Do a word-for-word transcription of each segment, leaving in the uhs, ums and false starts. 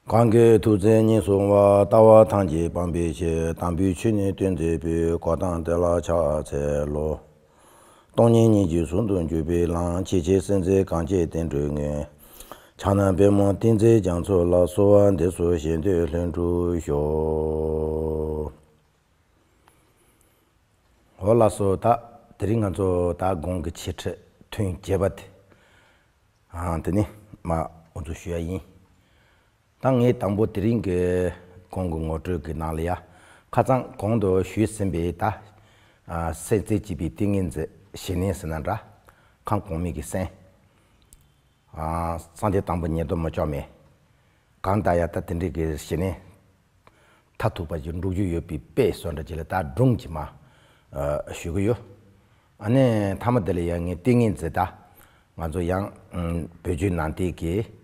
གང་གིས་ཐུགས་བརྩེ་ཉེར་བཟུང་བ། ལྟ་བ་ཐམས་ཅད་སྤང་བའི་ཕྱིར། དམ་པའི་ཆོས་ནི་སྟོན་མཛད་པའི། གོ་ཏམ་དེ་ལ་ཕྱག་འཚལ་ལོ། སྟོང་ཉིད་སྙིང་རྗེ་ཟུང་དུ་འཇུག་པའི་ལམ། ཆེས་ཆེར་གསལ་མཛད་གངས་ཅན་བསྟན་འགྲོའི་དངོས། ཕྱག་ན་པདྨོ་བསྟན་འཛིན་རྒྱ་མཚོ་ལ། གསོལ་བ་འདེབས་སོ་བཞེད་དོན་ལྷུན་གྲུབ་ཤོག་འོ་ལགས་སོ། ད་དེ་རིང་ང་ཚོ་ད་དགོང་གི་འཆད་ཁྲིད་ཐུན་བརྒྱད་པ་དེ། ཨ་དེ་ནི་མ་འོ་ཚོ་ཞུ་ཡ་ཡིན། ད་ངས་དང་པོ་དེ་རིང་གི་གོང་གི་ངོ་སྤྲོད་ཀྱི་ནང་ལ་ཡ། ཁ་སང་གོང་དུ་ཞུས་ཟིན་པའི་ད་ཨ་སེམས་རྩེ་གཅིག་པའི་ཏིང་ངེ་འཛིན་ཞི་གནས་ཟེར་ན་འདྲ། ཁམས་གོང་མའི་གི་སེམས། ཨ་སངས་རྒྱས་དང་པོ་ཉིད་དུ་མི་སྐྱོ་མེད། གང་ལྟར་ཡ་ད་དེ་འདྲའི་གི་ཞི་གནས་མཐར་ཐུག་པ་ཅིག་འགྲུབ་རྒྱུ་ཡོད་པའི་དཔེ་བཟོ་འདྲ་ཅིག་ལ་ད་སྒྲུང་ཅིག་མ་ཨ་ཞུ་གི་ཡོད། ཨ་ནི་མཐའ་མ་དེ་ལ་ཡང་ངས་ཏིང་ངེ་འཛིན་ད་ང་ཚོ་ཡང་ཨ་བོད་བརྒྱུད་ནང་བསྟན་གྱི་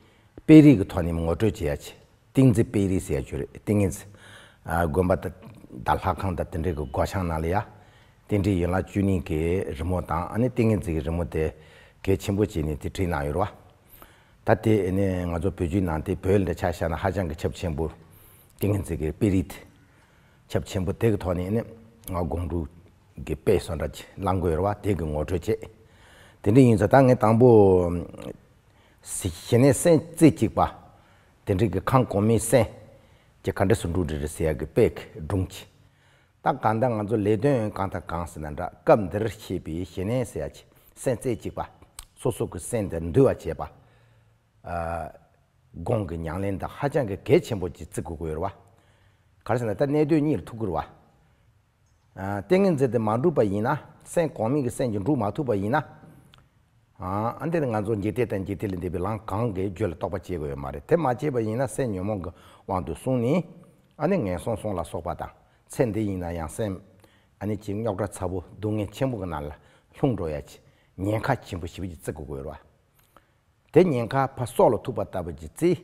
དཔེ་རིས་ཀྱི་ཐོག་ནས་ངོ་སྤྲོད་བྱེད་ཡ་ཆེ། ཏིང་འཛིན་དཔེ་རིས་ཟེར་ཡ་ཅིག་རེད། ཏིང་ངེ་འཛིན་ཨ་དགོན་པ་ད་ད་ལྷ་ཁང་དང་དེ་འདྲའི་གི་སྒོ་བྱང་ནང་ལ་ཡ། རྟེན་འབྲེལ་ཡན་ལག་བཅུ་གཉིས་ཀྱི་རི་མོ་དང་ཨ་ནི་ཏིང་ངེ་འཛིན་གྱི་རི་མོ་དེ་གལ་ཆེན་པོ་བྱས་ནས་དེ་བྲིས་གནང་ཡོད་རེད་བ། ད་དེ་ནི་ང་ཚོ་བོད་བརྒྱུད་ནང་བསྟན་བོད་ལ་ཆ་བཞག་ན་ཧ་ཅང་གི་ཁྱབ་ཆེན་པོ། ཏིང་ངེ་འཛིན་གྱི་དཔེ་རིས་དེ་ཁྱབ་ཆེན་པོ་དེ་གི་ཐོག་ནས་ནི་ང་དགོང་དྲོ་གི་དཔེ་བཟོ་འདྲ་ཅིག་བླང་དགོས་རེད་བ། དེ་གི་ངོ་སྤྲོད་བྱེད། དེ་འདྲ་ཡིན་ཙང་ད་ངས་དང་པོ་ཞི་གནས་སེམས་རྩེ་གཅིག་པ་དེ་འདྲ་གི་ཁམས་གོང་མའི་སེམས་ཀྱི་ག་འདྲ་སུ་འགྲོ་འདྲ་རེད་ཟེར་ཡ་གི་དཔེ་གི་སྒྲུང་ཅིག་ད་གང་ལྟར་ང་ཚོ་ལས་དོན་གང་དང་གང་ཟེར་ན་འདྲ། སྐབས་འདིར་བཤད་པའི་ཞི་གནས་ཟེར་ཡ་ཆེ། སེམས་རྩེ་གཅིག་པ། སོ་སོ་གི་སེམས་དེ་འདུལ་བར་བྱེད་པ། ཨ་དགོངས་ཀྱི་ཉམས་ལེན་དང་ཧ་ཅང་གི་གལ་ཆེན་པོ་ཅིག་བརྩི་དགོས་ཀྱི་ཡོད་རེད་བ། ག་རེ་ཟེར་ན་ད་གནད་དོན་གཉིས་ལ་ཐུག་གི་རེད་བ། ཨ་ཏིང་ངེ་འཛིན་དེ་མ་འགྲུབ་པ་ཡིན་ན། སེམས་གོང་མའི་གི་སེམས་ཀྱི་འགྲུབ་མ་ཐུབ་པ་ཡིན་ན། ཨ་ཨ་འདིར་ང་ཚོ་འཇིག་རྟེན་དང་འཇིག་རྟེན་ལས་འདས་པའི་ལམ་གང་གི་རྒྱུད་ལ་རྟོགས་པ་སྐྱེ་དགོས་ཡོད་མ་རེད། དེ་མ་སྐྱེས་པ་ཡིན་ན་སེམས་ཉོན་མོངས་ཀྱི་དབང་དུ་སོང་ནས། ཨ་ནི་ངན་སོང་གསུམ་ལ་སོགས་པ་དང་། ཚེ་འདི་ཡིན་ན་ཡང་སེམས་ཨ་ནི་ཅིག་རྙོག་དྲ་ཚ་པོ་སྡུག་བསྔལ་ཆེན་པོ་གི་ནང་ལ་ལྷུང་འགྲོ་ཡ་ཅིག་ཉེན་ཁ་ཆེན་པོ་ཞེ་པོ་ཅིག་བརྩི་དགོས་ཀྱི་ཡོད་རེད་བ། དེ་ཉེན་ཁ་ཕར་སྲོག་ལ་ཐུག་པ་ལྟ་བུ་ཅིག་བརྩི།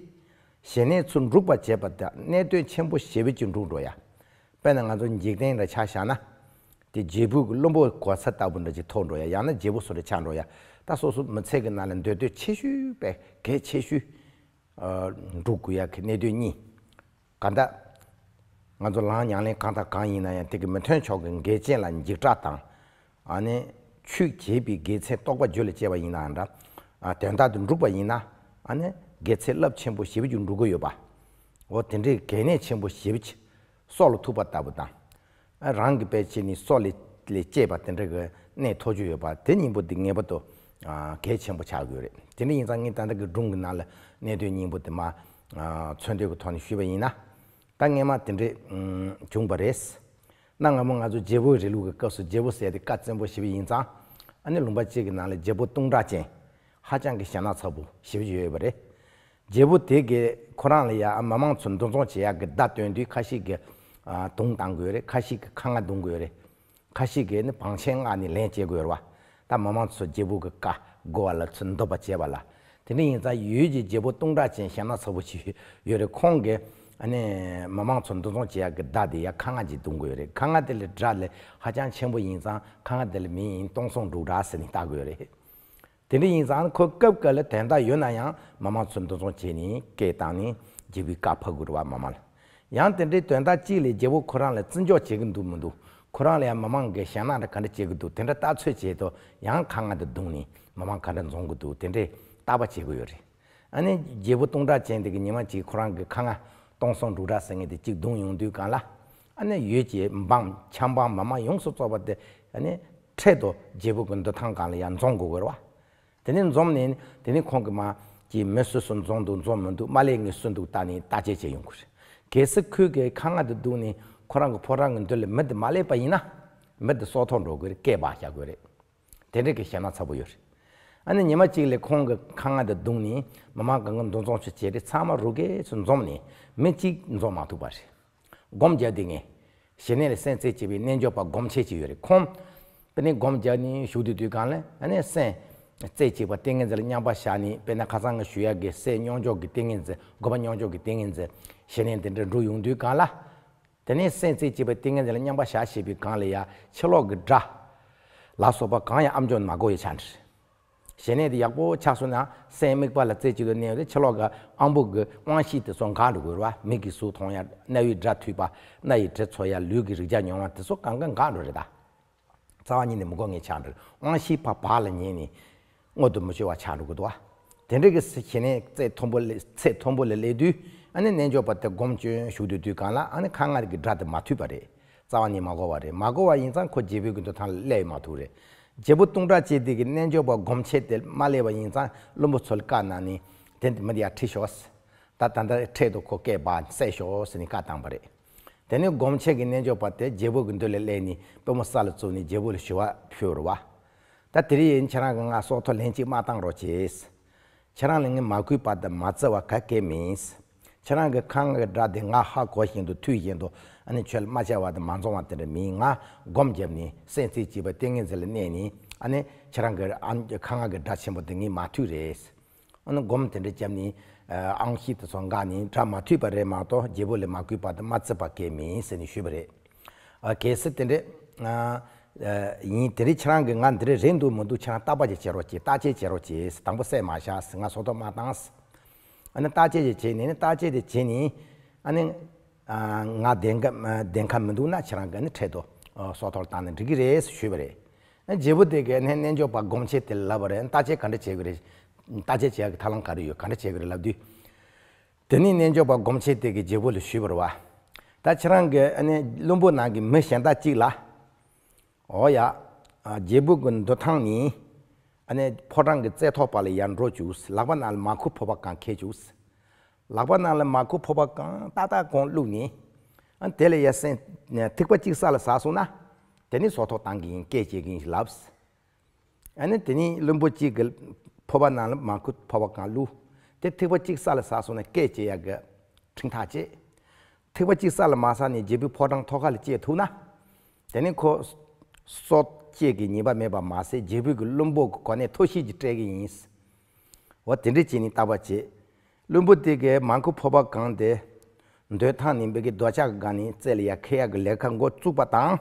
ཞི་གནས་ཚུར་འགྲུབ་པར་བྱེད་པ་དང་གནད་དོན་ཆེན་པོ་ཞེ་པོ་ཅིག་འགྲུབ་འགྲོ་ཡ། དཔེར་ན་ང་ཚོ་འཇིག་རྟེན་ལ་ཆ་བཞག་ན། དེ་རྒྱལ་པོ་གི་བློན་པོ་གོ་ས་ལྟ་བུ་འདྲ་ཅིག་ཐོབ་འགྲོ་ཡ། ཡང་ན་རྒྱལ་པོ་སུ་རེ་ཆགས་འགྲོ་ཡ། ད་སོ་སོ་མི་ཚེ་གི་ནང་ལ་འདོད་འདོད་ཆེ་ཤོས་པའི་གལ་ཆེ་ཤོས་ཨ་འགྲུབ་དགོས་ཡ་གི་གནད་དོན་གཉིས། གང་ལྟར་ང་ཚོ་ལམ་ཉམས་ལེན་གང་དང་གང་ཡིན་ན་ཡང་དེ་གི་མི་མཐུན་ཕྱོགས་ཀྱི་འགལ་རྐྱེན་ལ་འཇིགས་སྐྲག་དང་། ཨ་ནི་ཆོས་བྱེད་པའི་དགེ་མཚན་རྟོགས་པ་རྒྱུད་ལ་སྐྱེས་པ་ཡིན་ནའང་འདྲ། ཨ་དོན་དག་ཏུ་འགྲུབ་པ་ཡིན་ན་ཨ་ནི་དགེ་མཚན་རླབས་ཆེན་པོ་ཞེ་པོ་ཅིག་འགྲུབ་ཀྱི་ཡོད་པ། འོ་དེ་འདྲའི་གལ་གནད་ཆེན་པོ་ཞེ་པོ་ཅིག་སྲོག་ལ་ཐུག་པ་ལྟ་བུ་དང་། ཨ་རང་གི་དཔེ་བྱས་ནས་སྲོག་ལས་ལས་སྐྱེས་པ་དེ་འདྲ་གི་གནས་ཐོབ་རྒྱུ་ཡོད་པ་དེ་གཉིས་པོ་དེ་ངེས་པར་དུ་ཨ་གལ་ཆེན་པོ་ཆགས་ཀྱི་ཡོད་རེད། དེ་འདྲ་ཡིན་ཙང་ངས་ད་ལྟ་གི་སྒྲུང་གི་ནང་ལ་གནད་དོན་གཉིས་པོ་དེ་མ་ཨ་མཚོན་དོན་གྱི་ཐོག་ནས་ཞུས་པ་ཡིན་ན། ད་སྔས་མ་དེ་འདྲས་ཨུམ་བྱུང་བ་རེད། གནའ་སྔ་མོ་ང་ཚོ་རྒྱལ་པོའི་རིང་ལུགས་ཀྱི་སྐབས་སུ་རྒྱལ་པོ་ཟེར་དེ་བཀའ་བཙན་པོ་ཞེ་པོ་ཡིན་ཙང་། ཨ་ནི་ལུང་པ་གཅིག་གི་ནང་ལ་རྒྱལ་པོ་སྟོང་ཕྲག་ཅན། ཧ་ཅང་གི་ཞེ་སྣང་ཚ་པོ་ཞེ་པོ་ཅིག་ཡོད་པ་རེད། རྒྱལ་པོ་དེ་གིས་ཁོ་རང་ལ་ཡ་མི་མང་ཚོ་འདུ་འཛོམས་བྱེད་ཡག་གི་བརྡ་སྟོན་དུས་ཁ་ཤས་ཀྱིས་ཨ་དུང་བཏང་གི་ཡོད་རེད། ཁ་ཤས་ཀྱིས་ཁ་རྔ་བརྡུང་གི་ཡོད་རེད། ཁ་ཤས་ཀྱིས་ནི་བང་ཆེན་མངགས་ནས་ལན་བྱེད་དགོས་རེད་བ། ད་མི་མང་ཚོ་རྒྱལ་པོ་གི་བཀའ་བསྒོ་བ་ལ་ཚུར་འདོད་པ་བྱས་པ་ལ། དེ་འདྲ་ཡིན་ཙང་ཡུལ་གྱི་རྒྱལ་པོ་སྟོང་ཕྲག་ཅན་ཞེ་སྣང་ཚ་པོ་ཞིག་ཡོད་རེད། ཁོང་གིས་ཨ་ནི་མི་མང་ཚོ་འདུ་འཛོམས་བྱེད་ཡག་གི་བརྡ་དེ་ཡ་ཁ་རྔ་ཅིག་བརྡུང་དགོས་རེད། ཁ་རྔ་དེ་ལ་སྒྲ་ལས་ཧ་ཅང་ཆེན་པོ་ཡིན་ཙང་ཁ་རྔ་དེ་ལ་མིང་ཡིན་སྟོང་སང་འབྲུག་སྒྲ་ཟེར་ནས་བཏགས་དགོས་རེད། དེ་འདྲ་ཡིན་ཙང་ཁོ་སྐབས་འགའ་ལ་དོན་དག་ཡོད་ན་ཡང་མི་མང་ཚོ་འདུ་འཛོམས་བྱས་ནས་སྐད་བཏང་ནས་རྒྱལ་པོའི་བཀའ་ཕབ་དགོས་རེད་བ་མི་མང་ལ། ཡང་དེ་འདྲའི་དོན་དག་གཅིག་ལ་རྒྱལ་པོ་ཁོ་རང་ལ་བརྩི་འཇོག་བྱེད་ཀྱི་འདུག་མི་འདུག་ཁོ་རང་ལ་ཡང་མི་མང་གིས་ཞེ་སྣང་འདྲ་ག་འདྲ་བྱེད་ཀྱི་འདུག་དེ་འདྲ་ལྟ་ཚོད་བྱེད་དུ་ཡང་ཁ་རྔ་དེ་བརྡུངས་ནས་མི་མང་ག་འདྲ་འཛོམས་ཀྱི་འདུག་དེ་འདྲའི་བརྟག་པ་བྱེད་ཀྱི་ཡོད་རེད། ཨ་ནི་རྒྱལ་པོ་སྟོང་ཕྲག་ཅན་དེ་གི་ཉི་མ་གཅིག་ཁོ་རང་གི་ཁ་རྔ་སྟོང་སང་འབྲུག་སྒྲ་ཟེར་མཁན་དེ་གཅིག་བརྡུངས་ཡོང་དུས་སྒང་ལ། ཨ་ནི་ཡུལ་གྱི་འབངས་ཆབ་འབངས་མི་མང་ཡོངས་སུ་རྫོགས་པ་དེ་ཨ་ནི་འཕྲལ་དུ་རྒྱལ་པོ་གི་འདུ་ཁང་སྒང་ལ་ཡར་འཛོམས་དགོས་ཀྱི་རེད་བ། དེ་ནས་འཛོམས་ནས་དེ་ནས་ཁོང་གིས་མ་ཅིག་མི་སུ་སུ་འཛོམས་འདུག་འཛོམས་མི་འདུག་མ་སླེབས་མཁན་སུ་འདུག་བལྟས་ནས་བརྟག་དཔྱད་བྱེད་ཡོང་གི་རེད། གལ་སྲིད་ཁོས་གི་ཁ་རྔ་དེ་བརྡུངས་ནས་ཁོ་རང་གི་ཕོ་བྲང་གི་མདུན་ལ་མི་དེ་མ་སླེབས་པ་ཡིན་ན། མི་དེ་སྲོག་ཐོག་འགྲོ་དགོས་རེད། སྐད་འབག་བཞག་དགོས་རེད། དེ་འདྲ་གི་ཞེ་སྣང་ཚ་པོ་ཡོད་རེད། ཨ་ནི་ཉི་མ་གཅིག་ལ་ཁོང་གི་ཁ་རྔ་དེ་བརྡུངས་ནས་མི་མང་གང་ག་འདུ་འཛོམས་ཚོ་བྱས་ཏེ་ཚང་མ་རུ་སྐད་ཚོ་འཛོམས་ནས་མི་གཅིག་འཛོམས་མ་ཐུབ་པ་རེད། སྒོམ་རྒྱག་དུས་ངས། ཞི་གནས་ལ་སེམས་རྩེ་གཅིག་པའི་རྣལ་འབྱོར་པ་སྒོམ་ཆེན་ཅིག་ཡོད་རེད། ཁོང་དཔེར་ན་སྒོམ་རྒྱག་ནས་བཞུགས་དུས་དུས་སྒང་ལ་ཨ་ནི་སེམས་རྩེ་གཅིག་པ་ཏིང་ངེ་འཛིན་ལ་མཉམ་པར་བཞག་ནས། དཔེར་ན་ཁ་སང་ངས་ཞུ་ཡག་གི་སེམས་མཉམ་འཇོག་གི་ཏིང་ངེ་འཛིན། སྒོམ་པ་མཉམ་འཇོག་གི་ཏིང་ངེ་འཛིན། ཞི་གནས་འདི་འདྲ་འགྲུབ་ཡོང་དུས་སྒང་ལ། དེ་ནས་སེམས་རྩེ་གཅིག་པ་ཏིང་ངེ་འཛིན་ལ་མཉམ་པར་བཞག་བྱས་པའི་སྒང་ལ་ཡ་ཕྱི་ལོགས་ཀྱི་སྒྲ་ལ་སོགས་པ་གང་ཡང་ཨ་འཇོག་མ་དགོས་པའི་ཆ་འདྲ། ཞི་གནས་དེ་ཡག་པོ་ཆགས་སོང་ན་སེམས་དམིགས་པ་ལ་རྩེ་གཅིག་ཏུ་གནས་ཡོང་དུས་ཕྱི་ལོགས་ཀྱི་དབང་པོ་གི་དབང་ཤེས་དེ་ཚོ་འགག་འགྲོ་གི་རེད་བ། མིག་གིས་གཟུགས་མཐོང་ཡ། རྣ་བའི་སྒྲ་ཐོས་པ། སྣ་ཡིས་དྲི་ཚོར་ཡ། ལུས་ཀྱི་རེག་བྱ་མྱོང་བ་དེ་ཚོ་གང་ག་འགག་འགྲོ་རེད་ད། རྩ་བ་ཉིད་ནས་མི་གོ་ངེས་ཆགས་འགྲོ། དབང་ཤེས་ཕར་བག་ལ་ཉལ་ནས་མངོན་དུ་མི་གྱུར་བ་ཆགས་འགྲོ་གི་འདུག་བ། དེ་འདྲ་གི་ཞི་གནས་ཚད་མཐོན་པོ་ལ་ཚད་མཐོན་པོ་ལ་སླེབས་དུས་ཨ་ནི་རྣལ་འབྱོར་པ་དེ་སྒོམ་སྐྱོན་ཞུགས་དུས་དུས་གང་ལ་ཨ་ནི་ཁ་ལྔ་གི་སྒྲ་དེ་མ་ཐོས་པ་རེད། རྩ་བ་ནས་མ་གོ་བ་རེད། མ་གོ་བ་ཡིན་ཙང་ཁོ་རྒྱལ་པོའི་གི་འདུ་ཐང་ལ་སླེབས་མ་ཐུབ་རེད། རྒྱལ་པོ་སྟོང་ཕྲག་གཅིག་དེ་གི་རྣལ་འབྱོར་པ་སྒོམ་ཆེན་དེ་མ་སླེབས་པ་ཡིན་ཙང་བློན་པོ་ཚོ་ལ་བཀའ་གནང་ནས་དེ་མི་དེ་ཡར་ཁྲིད་ཤོག། ད་ད་ལྟ་འཕྲལ་དུ་ཁོ་སྐད་འབག་བསད་ཤོག་ཟེར་ནས་བཀའ་བཏང་པ་རེད། དེ་ནས་སྒོམ་ཆེན་གྱི་རྣལ་འབྱོར་པ་དེ་རྒྱལ་པོ་གི་མདུན་ལ་སླེབས་ནས་པུས་མོ་ས་ལ་བཙུགས་ནས་རྒྱལ་པོ་ལ་ཞུ་བ་ཕུལ་བ་རེད་བ། ད་དེ་རིང་ཁྱེད་རང་གིས་ང་སྲོག་ཐོག་ལན་གཅིག་མ་བཏང་རོགས་གྱིས། ཁྱེད་རང་ལ་ངས་མ་གུས་པ་དང་མ་བརྩི་བ་ག་གེ་མིན། ཁྱེད་རང་གི་ཁ་ངག་གི་སྒྲ་དེ་ང་ཧ་གོ་བཞིན་དུ་ཐོས་བཞིན་དུ་ཨ་ནི་ཁྱོད་ལ་མ་བྱ་བ་དང་མ་འཛོང་བ་དེ་འདྲ་མིན། ང་སྒོམ་བརྒྱབ་ནས་སེམས་རྩེ་གཅིག་པ་ཏིང་ངེ་འཛིན་ལ་གནས་ནས་ཨ་ནི་ཁྱེད་རང་གི་ཨ་ཁ་ངག་གི་སྒྲ་ཆེན་པོ་དེ་ངས་མ་ཐོས་རེད། ཨ་ནི་སྒོམ་དེ་འདྲ་བརྒྱབ་ནས་ཨ་དབང་ཤེས་དེ་ཚོ་འགག་ནས་སྒྲ་མ་ཐོས་པ་རེད་མ་གཏོགས་རྒྱལ་པོ་ལ་མ་གུས་པ་དང་མ་བརྩི་བ་གང་ཡང་མིན་ཟེར་ནས་ཞུས་པ་རེད། ཨ་གལ་སྲིད་དེ་འདྲ་ཨ་ཨ་ཡིན་དེ་རིང་ཁྱེད་རང་གིས་ང་འདི་འདྲ་རེད་འདུག་མི་འདུག་ཁྱེད་རང་བརྟག་པ་ཅིག་བྱེད་རོགས་གྱིས། བརྟག་དཔྱད་བྱེད་རོགས་གྱིས། དང་པོ་བསད་མ་བཞག་ཟེར། ང་སྲོག་ཐོག་མ་བཏང་ཟེར། ཨ་ནི་བརྟག་དཔྱད་ཅིག་བྱས་ནས་ནི་བརྟག་དཔྱད་དེ་བྱས་ནས་ཨ་ནི་ཨ་ང་བདེན་ཁ་བདེན་ཁ་མི་འདུག་ན་ཁྱེད་རང་གིས་ནི་འཕྲལ་དུ་ཨ་སྲོག་ཐོག་བཏང་ནས་འགྲིག་གི་རེད་ཟེར་ཞུས་པ་རེད། རྒྱལ་པོ་དེ་གིས་ནི་རྣལ་འབྱོར་པ་སྒོམ་ཆེན་དེ་ལ་ལབ་པ་རེད། བརྟག་དཔྱད་ག་འདྲ་བྱེད་དགོས་རེད། བརྟག་དཔྱད་བྱེད་ཡག་གི་ཐབས་ལམ་ག་རེ་ཡོད། ག་འདྲ་བྱེད་དགོས་རེད་ལབ་དུས། དེ་ནས་རྣལ་འབྱོར་པ་སྒོམ་ཆེན་དེ་གིས་རྒྱལ་པོ་ལ་ཞུས་པ་རེད་བ། ད་ཁྱེད་རང་གི་ཨ་ནི་བློན་པོ་ནང་གི་མི་གཞན་དག་ཅིག་ལ། འོ་ཡ། ཨ་རྒྱལ་པོ་གི་འདུ་ཐང་ནས་ཨ་ནི་ཕོ་བྲང་གི་རྩེ་ཐོག་པ་ལ་ཡར་འགྲོ་བཅུག། ལག་པ་ནང་ལ་མར་ཁུ་ཕོར་པ་གང་འཁྱེར་བཅུག། ལག་པ་ནང་ལ་མར་ཁུ་ཕོར་པ་གང་ཏག་ཏག་གང་བླུགས་ནས། ཨ་དེ་ལ་ཡར་སེམས་ཐིགས་པ་གཅིག་ས་ལ་ཟགས་སོང་ན། དེ་ནས་སྲོག་ཐོག་བཏང་གི་ཡིན། སྐད་བྱེད་ཀྱི་ཡིན་ལབ། ཨ་ནི་དེ་ནས་བློན་པོ་གཅིག་གིས་ཕོར་པ་ནང་ལ་མར་ཁུ་ཕོར་པ་གང་བླུགས། དེ་ཐིགས་པ་གཅིག་ས་ལ་ཟགས་སོང་ན་སྐད་བྱེད་ཡག་གི་ཁྲིམས་ཐག་བཅད། ཐིགས་པ་གཅིག་ས་ལ་མ་ཟགས་ནས་རྒྱལ་པོའི་ཕོ་བྲང་ཐོག་ཁ་ལ་བསྐྱལ་ཐུབ་ན། དེ་ནི་ཁོ་སྲོག་བཅད་ཀྱི་ཉེས་པ་མེད་པ་མ་ཟད་རྒྱལ་པོའི་གི་བློན་པོ་གི་གོ་གནས་མཐོ་ཤོས་ཅིག་སྤྲད་ཀྱི་ཡིན། འོ་དེ་འདྲ་བྱས་ནས་བརྟག་པ་བྱེད། བློན་པོ་དེ་གིས་མར་ཁུ་ཕོར་པ་གང་དེ་འདུ་ཐང་ནས་འབུད་ཀྱི་རྡོ་ལྕགས་སྒང་ནས་རྩེ་ལ་ཡར་འཁྱེར་ཡག་གི་ལས་ཀ་འགོ་བཙུགས་པ་དང་།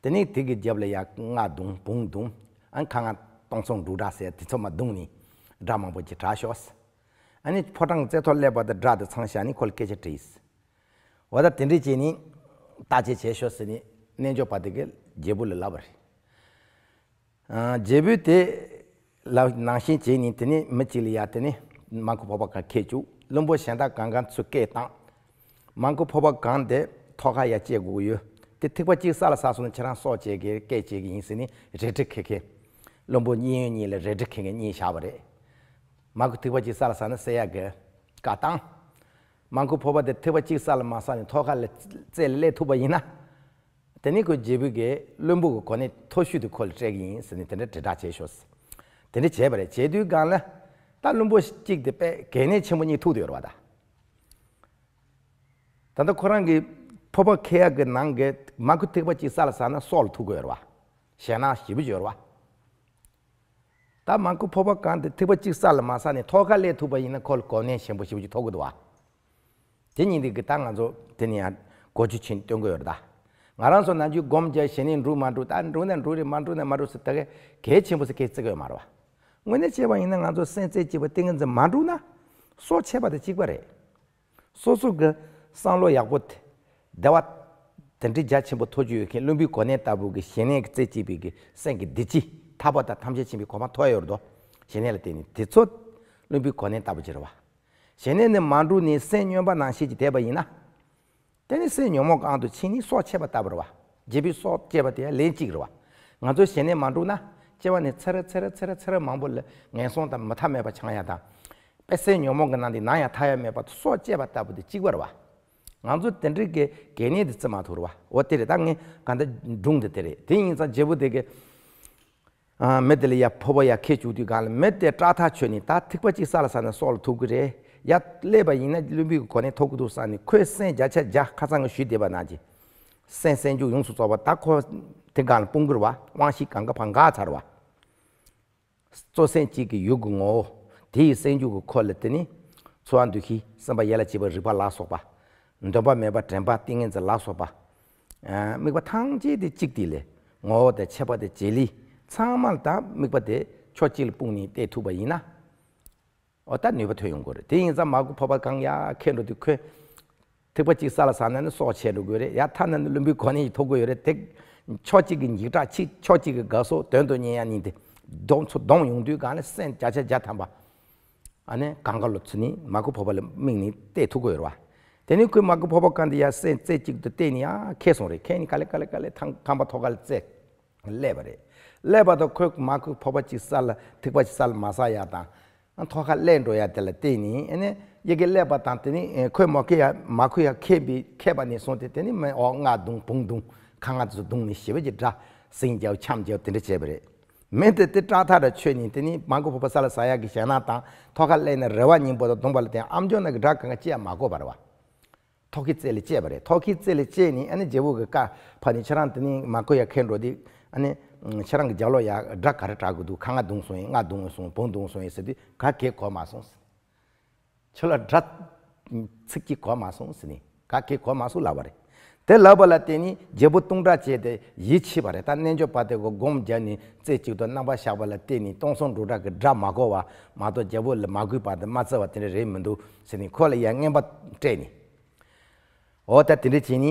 དེ་ནས་དེ་གི་རྒྱབ་ལ་ཡར་རྔ་བརྡུང་བོང་བརྡུང་། ཨ་ཁ་ང་སྟོང་སོང་འབྲུག་སྒྲ་ཟེར་དེ་ཚོ་མར་བརྡུངས་ནས་སྒྲ་མང་པོ་ཅིག་གྲགས་ཤོག། ཨ་ནི་ཕོ་བྲང་རྩེ་ཐོག་སླེབས་པ་དང་སྒྲ་དེ་ཚང་བཞག་ནས་ཁོ་ལ་སྐད་ཆ་དྲིས། འོ་ད་དེ་འདྲ་བྱས་ནས་བརྟག་དཔྱད་བྱས་ཤོག་ཟེར་ནས་རྣལ་འབྱོར་པ་དེ་གིས་རྒྱལ་པོ་ལ་ལབ་པ་རེད། ཨ་རྒྱལ་པོས་དེ་ལབ་ནང་བཞིན་བྱས་ནས་དེ་ནས་མི་གཅིག་ལ་ཡར་དེ་ནས་མར་ཁུ་ཕོར་པ་གང་འཁྱེར་བཅུག། བློན་པོ་གཞན་དག་གང་གང་ཚུར་སྐད་བཏང་། མར་ཁུ་ཕོར་པ་གང་དེ་ཐོག་ཁར་ཡར་བསྐྱལ་དགོས་ཀྱི་ཡོད། དེ་ཐིགས་པ་གཅིག་ས་ལ་ཟགས་སོང་ན་ཁྱེད་རང་སྲོག་བཅད་ཀྱི་སྐད་བཅད་ཀྱི་ཡིན་ཟེར་ནས་རལ་གྲི་འཁྱེར་མཁན། བློན་པོ་གཡས་གཡོན་གཉིས་ལ་རལ་གྲི་འཁྱེར་མཁན་གཉིས་བཞག་པ་རེད། མར་ཁུ་ཐིགས་པ་གཅིག་ས་ལ་ཟགས་ན་བསད་ཡག་གི་བཀའ་བཏང་། མར་ཁུ་ཕོར་པ་དེ་ཐིགས་པ་གཅིག་ས་ལ་མ་ཟགས་ནས་ཐོག་ཁ་ལ་རྩེ་ལ་སླེབས་ཐུབ་པ་ཡིན་ན། དེ་ནས་ཁོས་རྒྱལ་པོ་གི་བློན་པོ་གི་གོ་གནས་མཐོ་ཤོས་དེ་ཁོ་ལ་སྤྲད་ཀྱི་ཡིན་ཟེར་ནས་དེ་འདྲ་དྲིལ་བསྒྲགས་བྱས་ཤོག། དེ་འདྲ་བྱས་པ་རེད། བྱས་དུས་སྒང་ལ་ད་བློན་པོ་གཅིག་དེ་དཔེ་གལ་གནད་ཆེན་པོ་གཉིས་ཐུག་བསྡད་ཡོད་རེད་བ་ད། ད་ལྟ་ཁོ་རང་གི་ཕོར་པ་འཁྱེར་ཡག་གི་ནང་གི་མར་ཁུ་ཐིགས་པ་གཅིག་ས་ལ་ཟགས་ན་སྲོག་ལ་ཐུག་གི་ཡོད་རེད་བ། ཞེད་སྣང་ཞེ་པོ་ཅིག་ཡོད་རེད་བ། ད་མར་ཁུ་ཕོར་པ་གང་དེ་ཐིགས་པ་གཅིག་ས་ལ་མ་ཟགས་ནས་ཐོག་ཁར་སླེབས་ཐུབ་པ་ཡིན་ན་ཁོ་ལ་གོ་གནས་ཆེན་པོ་ཞེ་པོ་ཅིག་ཐོབ་ཀྱི་འདུག་བ། དེ་ཉིད་འདི་གི་ད་ང་ཚོ་དེ་ནི་ཡང་གོ་རྒྱུ་ཆེན་སྟོན་གི་ཡོད་རེད་ད། ང་རང་ཚོ་ནམ་རྒྱུན་སྒོམ་རྒྱག་ཞེ་ནས་འགྲུབ་མ་འགྲུབ། ད་འགྲུབ་ན་འགྲུབ་རེད། མ་འགྲུབ་ན་མ་འགྲུབ་ཟེར་ད་གས་གལ་ཆེན་པོ་ཟེར་གས་བརྩི་གི་ཡོད་མ་རེད་བ། དངོས་གནས་བྱས་པ་ཡིན་ན་ང་ཚོ་སེམས་རྩེ་གཅིག་པ་ཏིང་ངེ་འཛིན་མ་འགྲུབ་ན་སྲོག་ཆད་པ་དང་གཅིག་པ་རེད། སོ་སོ་གི་བསམ་བློ་ཡག་པོ་དེ་བདེ་བ་དེ་འདྲའི་རྒྱ་ཆེན་པོ་ཐོབ་རྒྱུ་ཡོད་མཁན་བླུན་པོའི་གོ་གནས་ལྟ་བུ་གི་ཞེ་ནས་རྩེ་གཅིག་པའི་གི་སེམས་ཀྱི་བདེ་སྐྱིད་ཐར་པ་དང་ཐམས་ཅད་མཁྱེན་པའི་གོ་འཕང་ཐོབ་ཡོད་རེད་དོ། ཞེ་ནས་ལ་བརྟེན་ནས་དེ་ཚོ་བླུན་པོའི་གོ་གནས་ལྟ་བུ་ཅིག་རེད་བ། ཞེ་ནས་ནི་མ་འགྲུབ་ནས་སེམས་སྨྱོན་པ་ནང་བཞིན་གྱི་བསྡད་པ་ཡིན་ན། དེ་ནི་སེམས་ཉོན་མོངས་ཀྱི་དབང་དུ་ཕྱིན་ནས་སྲོག་ཆད་པ་ལྟ་བུ་རེད་བ། རྒྱལ་པོའི་སྲོག་བཅད་པ་དེ་ཡང་ལན་གཅིག་རེད་བ། ང་ཚོ་ཞེ་ནས་མ་འགྲུབ་ན་སྐྱེ་བ་ནས་ཚེ་རབས་ཚེ་རབས་ཚེ་རབས་ཚེ་རབས་མང་པོ་ལ་ངན་སོང་དང་མི་མཐའ་མེད་པ་འཆང་ཡ་དང་། དཔེ་སེམས་ཉོན་མོངས་ཀྱི་ནང་དེ་ནམ་ཡང་ཐར་ཡ་མེད་པ་སྲོག་བཅད་པ་ལྟ་བུ་དེ་གཅིག་པ་རེད་བ། ང་ཚོ་དེ་འདྲའི་གི་གལ་གནད་དེ་བརྩི་མ་ཐུབ་རེད་བ། འོ་དེ་རེད། ད་ངས་ག་འདྲ་སྒྲུང་འདི་དེ་རེད། དེ་ཡིན་ཙང་རྒྱལ་པོ་དེ་གི་ཨ་མི་དེ་ལ་ཡ་ཕོར་པ་ཡ་ཁད་བཅུག་དུས་གང་ལ་མི་དེ་སྐྲག་ཐག་ཆོད་ནས་ད་ཐིགས་པ་གཅིག་ས་ལ་ཟགས་ན་སྲོག་ལ་ཐུག་གི་རེད། ཡ་སླེབས་པ་ཡིན་ན་བླུན་པོའི་གོ་གནས་ཐོབ་གི་འདུག་བསམ་ནས་ཁོས་སེམས་བརྒྱ་ཆ་བརྒྱ་ཁ་སང་གི་ཞུས་བསྡད་པ་ནང་གི་སེམས་སེམས་འཇུག་ཡོངས་སུ་རྫོགས་པ་ད་ཁོ་དེ་གང་ལ་སྤུངས་གི་རེད་བ། དབང་ཤེས་གང་ག་ཕར་འགག་ཚར་བ། གཙོ་སེམས་གཅིག་གི་ཡུལ་གྱི་ངོ་བོ། དེ་ཡི་སེམས་འཇུག་གི་འཁོར་ལ་དེ་ནི་ཚོར་བ་འདུ་ཤེས་སེམས་པ་ཡིད་ལ་བྱེད་པ་རིག་པ་ལ་སོགས་པ། འདོད་པ་མེད་པ་དྲན་པ་ཏིང་ངེ་འཛིན་ལ་སོགས་པ། ཨ་དམིགས་པ་ཐམས་ཅད་དེ་གཅིག་དེ་ལས་ངོ་བོ་དང་ཁྱད་པར་དང་བྱེད་ལས་ཚང་མ་ལ་ད་དམིགས་པ་དེ་ ཕྱོགས་གཅིག་ལ་སྤུངས་ནས་བལྟས་ཐུབ་པ་ཡིན་ན། འོ་ད་ནུས་པ་ཐོན་ཡོང་གི་རེད། དེ་ཡིན་ཙང་མ་གུ་ཕོར་པ་གང་ཡར་ཁྱེར་འགྲོ་དུས་ཁོས་ཐིགས་པ་གཅིག་ས་ལ་ཟགས་ན་ནི་སྲོག་ཆད་འགྲོ་གི་རེད། ཡར་འཐག་ན་ནི་ལྷུན་པོའི་གོ་གནས་ཤིག་ཐོབ་ཀྱི་ཡོད་རེད། དེ་ཕྱོགས་གཅིག་གི་འཇིགས་སྐྲག་གཅིག་ཕྱོགས་གཅིག་གི་དགའ་སོགས་དོན་དུ་གཉེར་ཡ་གཉིས་དེ་བསྡོམས་ཚུར་བསྡོམས་ཡོང་དུས་གང་ལ་སེམས་བརྒྱ་ཆ་བརྒྱ་ཐམ་པ། ཨ་ནི་གང་ག་ལོ་ཚུར་ནི་མ་གུ་ཕོར་པ་ལ་དམིགས་ནས་བལྟས་ཐུབ་ཀྱི་ཡོད་རེད་བ། དེ་ནས་ཁོས་མ་གུ་ཕོར་པ་གང་དེ་ཡར་སེམས་རྩེ་གཅིག་ཏུ་བལྟས་ནས་ཡར་ཁྱེར་སོང་རེད། ཁྱེར་ནས་ག་ལེ་ག་ལེ་ག་ལེ་ཐང་ཁང་པ་ཐོག་ཁ་ལ་བཙལ། སླེབས་པ་རེད། སླེབས་པ་དང་ཁོས་མ་གུ་ཕོར་པ་གཅིག་ས་ལ་ཐིགས་པ་གཅིག་ས་ལ་མ་ཟགས་ཡ་དང་། ཐོག་ཁ་སླེབས་འགྲོ་ཡ་དེ་ལ་བལྟས་ནས་ཨ་ནི་ཡ་གི་སླེབས་པ་དང་དེ་ནི་ཁོས་མ་གུ་ཡ་མ་གུ་ཡ་ཁྱེར་བའི་ཁྱེར་བ་ནས་བཟུང་སྟེ་དེ་ནི་མི་འོག་རྔ་བརྡུངས་བོང་བརྡུངས་ཁ་རྔ་ཚོ་བརྡུངས་ནས་ཞེ་པོ་ཅིག་དགྲ་ཟིང་རྒྱབ་འཆམ་རྒྱབ་དེ་འདྲ་བྱས་པ་རེད། མི་དེ་དེ་སྐྲག་ཐག་ར་ཆོད་ནས་དེ་ནི་མ་གུ་ཕོར་པ་ས་ལ་ཟགས་ཡ་གི་ཞེད་སྣང་དང་ཐོག་ཁ་སླེབས་ནས་རེ་བ་སྙིང་པོ་དང་བརྡུངས་པ་ལ་བརྟེན་ཨ་མཆོག་ནང་གི་དགྲ་གང་ག་ཅི་ཡང་མ་གོ་བ་རེད་བ། ཐོག་ཁའི་རྩེ་ལ་བཅད་པ་རེད། ཐོག་ཁའི་རྩེ་ལ་བཅད་ནས་ཨ་ནི་རྒྱལ་པོ་གི་བཀའ་ཕབ་ནས་ཁྱེད་རང་དེ་ནི་མ་གུ་ཡ་ཁྱེར་འགྲོ་དུས་ཨ་ནི་ཁྱེད་རང་གི་རྒྱབ་ལོགས་ཡ་དགྲ་ག་རེ་དྲག་གི་འདུག་ཁ་རྔ་བརྡུངས་སོང་ཡིན། རྔ་བརྡུངས་སོང་བོང་བརྡུངས་སོང་ཡིན་ཟེར་དུས་ག་གེ་གོ་མ་སོང་། ཁྱོད་ལ་དགྲ་ཚིག་གཅིག་གོ་མ་སོང་ཟེར་ནས་ག་གེ་གོ་མ་སོང་ལབ་པ་རེད། དེ་ལབ་པ་ལ་བརྟེན་ནས་རྒྱལ་པོ་བརྡུང་དྲག་བྱས་ཏེ་ཡིད་ཆེས་པ་རེད། ད་རྣལ་འབྱོར་པ་དེ་གོ་སྒོམ་རྒྱབ་ནས་རྩེ་གཅིག་ཏུ་རྣམ་པར་བཞག་པ་ལ་བརྟེན་ནས་སྟོང་གསུམ་འབྲུག་སྒྲ་གི་སྒྲ་མ་གོ་བ་མ་གཏོགས་རྒྱལ་པོ་ལ་མ་གུས་པ་དང་མ་བརྩེ་བ་དེ་འདྲ་རེད་མི་འདུག་ཟེར་ནས་ཁོ་ལ་ཡ་རྔན་པ་སྤྲད་ནས། འོ་ད་དེ་འདྲ་བྱས་ནས།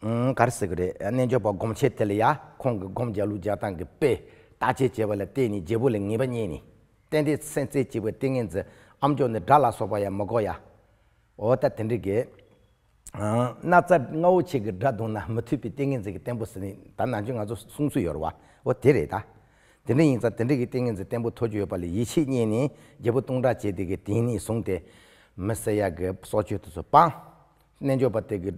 ཨང་ག་རེ་ཟེར་གི་རེད། རྣལ་འབྱོར་པ་སྒོམ་ཆེན་དེ་ལ་ཡ་ཁོང་གི་སྒོམ་རྒྱག་ལུགས་རྒྱག་སྟངས་ཀྱི་དཔེ་བརྟག་དཔྱད་བྱས་པ་ལ་བརྟེན་ནས་རྒྱལ་པོ་ལ་ངེས་པ་རྙེད་ནས། ཏན་ཏན་སེམས་རྩེ་གཅིག་པའི་ཏིང་ངེ་འཛིན་ཨ་མཆོག་ནི་དགྲ་ལ་སོགས་པ་ཡང་མི་དགོས་ཡ། འོ་ད་དེ་འདྲ་གི། ཨང་སྣ་རྩ་རྔ་བོ་ཆེ་གི་དགྲ་བརྡུངས་ན་མི་ཐུབ་པའི་ཏིང་ངེ་འཛིན་གྱི་བརྟན་པོ་ཟེར་ནས་ད་ནང་ཆོས་ང་ཚོ་གསུང་ཚུལ་ཡོད་རེད་བ། འོ་དེ་རེད་ད། དེ་འདྲ་ཡིན་ཙང་དེ་འདྲ་གི་ཏིང་ངེ་འཛིན་བརྟན་པོ་ཐོབ་རྒྱུ་ཡོད་པ་ལ་ཡིད་ཆེས་རྙེད་ནས་རྒྱལ་པོ་བརྡུང་དྲག་བྱས་དེ་གི་དེང་ནས་བཟུང་སྟེ། མི་བསད་ཡ་གི་སྲོག་གཅོད་དེ་ཚོ་སྤངས། རྣལ་འབྱོར་པ་དེ་གི་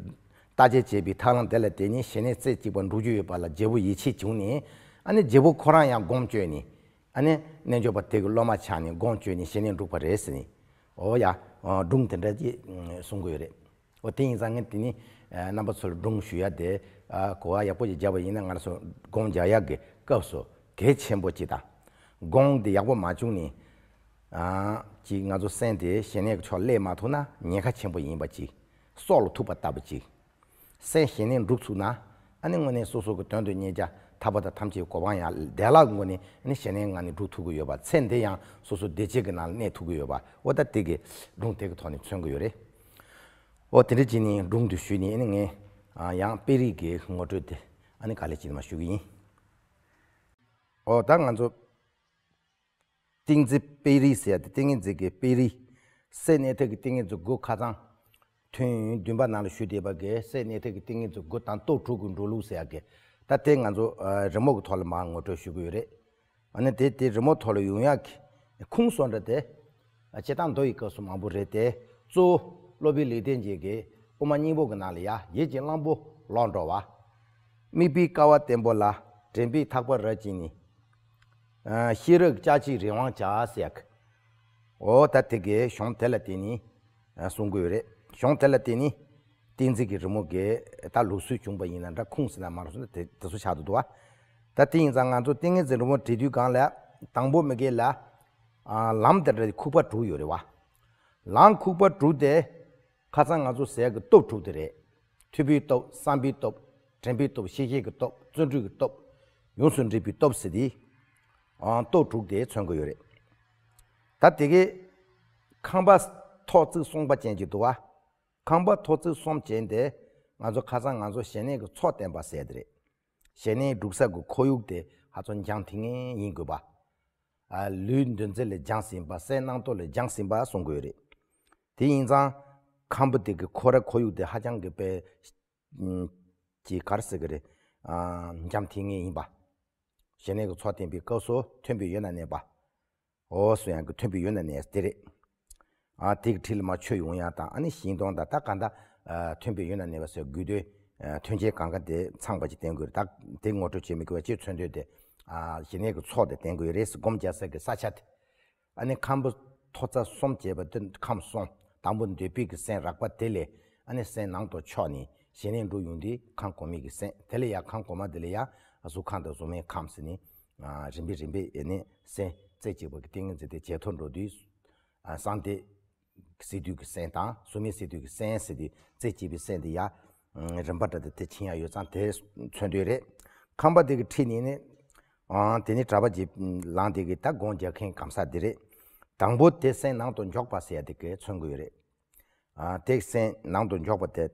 བརྟག་དཔྱད་བྱས་པའི་ཐབས་ལམ་དེ་ལ་བརྟེན་ནས་ཞི་གནས་རྩེ་གཅིག་པ་འགྲུབ་རྒྱུ་ཡོད་པ་ལ་རྒྱལ་པོ་ཡིད་ཆེས་བྱུང་ནས། ཨ་ནི་རྒྱལ་པོ་ཁོ་རང་ཡང་སྒོམ་བཅོས་ནས། ཨ་ནི་རྣལ་འབྱོར་པ་དེ་གི་སློབ་མ་ཆགས་ནས་སྒོམ་བཅོས་ནས་ཞི་གནས་འགྲུབ་པ་རེད་ཟེར་ནས། འོ་ཡ། སྒྲུང་དེ་འདྲ་ཅིག་གསུང་གི་ཡོད་རེད། འོ་དེ་ཡིན་ཙང་ངས་དེ་ནི་རྣམ་པ་ཚོ་ལ་སྒྲུང་ཞུ་ཡ་དེ་གོ་བ་ཡག་པོ་ཅིག་བརྒྱབ་པ་ཡིན་ན་ང་རང་ཚོ་སྒོམ་རྒྱག་ཡ་གི་སྐབས་སུ་གལ་ཆེན་པོ་ཅིག་དང་། སྒོམ་དེ་ཡག་པོ་མ་བྱུང་ནས། ཅིག་ང་ཚོ་སེམས་དེ་ཞི་གནས་ཀྱི་ཕྱོགས་སླེབས་མ་ཐུབ་ན་ཉེན་ཁ་ཆེན་པོ་ཡིན་པ་ཅིག་སྲོག་ལ་ཐུག་པ་ལྟ་བུ་ཅིག་སེམས་ཞི་གནས་འགྲུབ་ཚུགས་ན། ཨ་ནི་དངོས་གནས་སོ་སོ་གི་དོན་དུ་གཉེར་བྱ་ཐར་པ་དང་ཐམས་ཅད་གོ་འཕང་ཡང་བདེ་བླག་གི་སྒོ་ནས་ཨ་ནི་ཞི་གནས་ངང་ནས་འགྲུབ་ཐུབ་ཀྱི་ཡོད་པ། ཚེ་འདི་ཡང་སོ་སོ་བདེ་སྐྱིད་ཀྱི་ནང་ལ་གནས་ཐུབ་ཀྱི་ཡོད་པ། འོ་ད་དེ་གི་སྒྲུང་དེ་གི་ཐོག་ནས་མཚོན་གྱི་ཡོད་རེད། འོ་དེ་འདྲ་བྱས་ནས་སྒྲུང་དེ་ཞུས་ནས་ཨ་ནི་ངས་ཡང་དཔེ་རིས་ཀྱི་ངོ་སྤྲོད་དེ་ཨ་ནི་ག་ལེ་བྱས་ནས་མར་ཞུ་གི་ཡིན། འོ་ད་ང་ཚོ། ཏིང་འཛིན་དཔེ་རིས་ཟེར་ཡ་དེ་ཏིང་ངེ་འཛིན་གྱི་དཔེ་རིས། སེམས་གནས་ཐབས་ཀྱི་ཏིང་ངེ་འཛིན་དགུ་ཁ་སང་། ཐུན་བདུན་པ་ནང་ལ་ཞུས་བསྡད་པ་གི་སེམས་གནས་ཐབས་ཀྱི་ཏིང་ངེ་འཛིན་དགུ་དང་སྟོབས་དྲུག་གི་འགྲོ་ལུགས་ཟེར་ཡ་གི། ད་དེ་ང་ཚོ་རི་མོ་གི་ཐོག་ལ་མར་ངོ་སྤྲོད་ཞུ་གི་ཡོད་རེད། ཨ་ནི་དེ་དེ་རི་མོ་ཐོག་ལ་ཡོང་ཡ་གི་ཁུངས་སོགས་འདྲ་དེ། སྤྱིར་བཏང་མདོ་ཡི་སྐབས་སུ་མང་པོ་རེད་དེ། གཙོ་བོ་སློབ་དཔོན་ལེགས་ལྡན་འབྱེད་ཀྱི་དབུ་མ་སྙིང་པོ་གི་ནང་ལ་ཡ་ཡིད་ཀྱི་གླང་པོ་ལོག་འགྲོ་བ། དམིགས་པའི་ཀ་བ་བརྟན་པོ་ལ་དྲན་པའི་ཐག་པ་རབ་བཅིངས་ནས། ཤེས་རབ་ཀྱི་ལྕགས་ཀྱུས་རི་དབང་བྱ་ཟེར་ཡག་ཨོ་ད་དེ་གའི་གཞུང་དེ་ལ་བརྟེན་ནས་གསུང་གི་ཡོད་རེད། གཞུང་དེ་ལ་བརྟེན་ནས་ཏིང་འཛིན་གྱི་རི་མོ་གའི་ད་ལུགས་སྲོལ་བྱུང་པ་ཡིན་ན་འདྲ་ཁུངས་ཟིན་ན་མ་རུང་ཟིན་ན་དེ་དེ་ཚོ་ཆགས་འདུག་འདུག་བ། ད་དེ་ཡིན་ཙང་ང་ཚོ་ཏིང་ངེ་འཛིན་རི་མོ་བྲིས་དུས་སྒང་ལ་དང་པོ་མི་དགེ་ལ་ལམ་དེ་འདྲ་ཁུག་པ་དྲུག་ཡོད་རེད་བ། ལམ་ཁུག་པ་དྲུག་དེ། ཁ་སང་ང་ཚོ་ཟེར་གི་སྟོབས་དྲུག་དེ་རེད། ཐོས་པའི་སྟོབས། བསམ་པའི་སྟོབས། དྲན་པའི་སྟོབས། ཤེས་བྱེད་ཀྱི་སྟོབས། བརྩོན་འགྲུས་ཀྱི་སྟོབས། ཡོངས་སུ་འདྲེས་པའི་སྟོབས་ཟེར་དེ། ཨང་སྟོབས་དྲུག་དེ་མཚོན་གི་ཡོད་རེད། ད་དེ་གའི་ཁང་པ་ཐོག་བརྩེགས་གསུམ་པ་ཅན་གྱི་འདུག་བ། ཁང་པ་ཐོག་བརྩེགས་གསུམ་ཅན་དེ་ང་ཚོ་ཁ་སང་ང་ཚོ་ཞི་གནས་ཀྱི་ཚོགས་བསྟན་པ་ཟེར་དེ་རེད། ཞི་གནས་སྒྲུབ་ས་གི་ཁོར་ཡུག་དེ་ཧ་ཅང་འཇམ་ཐིང་ངེ་ཡིན་དགོས་པ། ལུས་འདུ་འཛི་ལས་སྦྱངས་ཟིན་པ། སེམས་རྣམ་རྟོག་ལས་སྦྱངས་ཟིན་པ་གསུང་གི་ཡོད་རེད། དེ་ཡིན་ཙང་ཁམས་པ་དེ་གི་ཁོ་ར་ཁོར་ཡུག་དེ་ཧ་ཅང་གི་དཔེ་ཅིག་ག་རེ་ཟེར་གི་རེད། འཇམ་ཐིང་ངེ་ཡིན་པ། ཞི་གནས་ཀྱི་ཚོགས་བསྟན་པའི་སྐབས་སུ་མཐུན་པའི་ཡུལ་ན་གནས་པ། འོ་སུ་ཡང་གི་མཐུན་པའི་ཡུལ་ན་གནས་དེ་རེད། ཨ་དེ་གི་འཁྲིས་ལ་མ་ཆོས་ཡོང་ཡ་དང་ཨ་ནི་ཞིང་སྟོང་དང་ད་ག་འདྲ་ཐོན་པའི་ཡུལ་ན་གནས་པ་ཟེར་དགོས་དོན་མཐུན་རྐྱེན་གང་ག་དེ་ཚང་པ་ཅིག་བསྟན་དགོས་རེད། ད་དེ་ངོ་སྤྲོད་བྱེད་མི་དགོས་པ་ཅིག་མཚོན་དོན་དེ་ཞི་གནས་ཀྱི་ཚོགས་དེ་བསྟན་དགོས་རེད། སྒོམ་རྒྱག་ས་གི་ས་ཆ་དེ་ཨ་ནི་ཁམས་པ་ཐོག་བརྩེགས་གསུམ་བྱས་པ་དེ་ཁམས་གསུམ། དང་པོ་འདོད་པའི་གི་སེམས་རགས་པ་དེ་ལས་ཨ་ནི་སེམས་ནང་དུ་ཕྱོགས་ནས་ཞི་གནས་འགྲོ་ཡོང་དུས་ཁམས་གོང་མའི་གི་སེམས་དེ་ལས་ཡ་ཁམས་གོང་མ་དེ་ལས་ཡ་གཟུགས་ཁམས་དང་གཟུགས་མེད་ཁམས་ཟེར་ནས་རིམ་པས་རིམ་པས་ཨ་ནི་སེམས་རྩེ་གཅིག་པ་གི་ཏིང་ངེ་འཛིན་དེ་ཇེ་མཐོར་འགྲོ་དུས། གསང་བདེ། སས་བསྡུས་ཀྱི་སེམས་དང་གཟུགས་མེད་སས་བསྡུས་ཀྱི་སེམས་ཟེར་དུས་རྩེ་གཅིག་པའི་སེམས་དེ་ཡ། རིམ་པ་འདྲ་དེ་དེ་ཕྱིན་ཡ་ཡོད་ཙང་དེ་མཚོན་དོན་རེད། ཁམས་པ་དེ་གི་འཁྲིས་ནས་ནི། ཨང་། དེ་ནི་གྲྭ་པ་ཅིག་ལངས་དེ་གི་ད་སྒོམ་རྒྱག་མཁན་གང་ཟག་དེ་རེད། དང་པོ་དེ་སེམས་ནང་དུ་འཇོག་པ་ཟེར་ཡ་དེ་གི་མཚོན་གི་ཡོད་རེད། ཨ། དེ་སེམས་ནང་དུ་འཇོག་པ་དེ།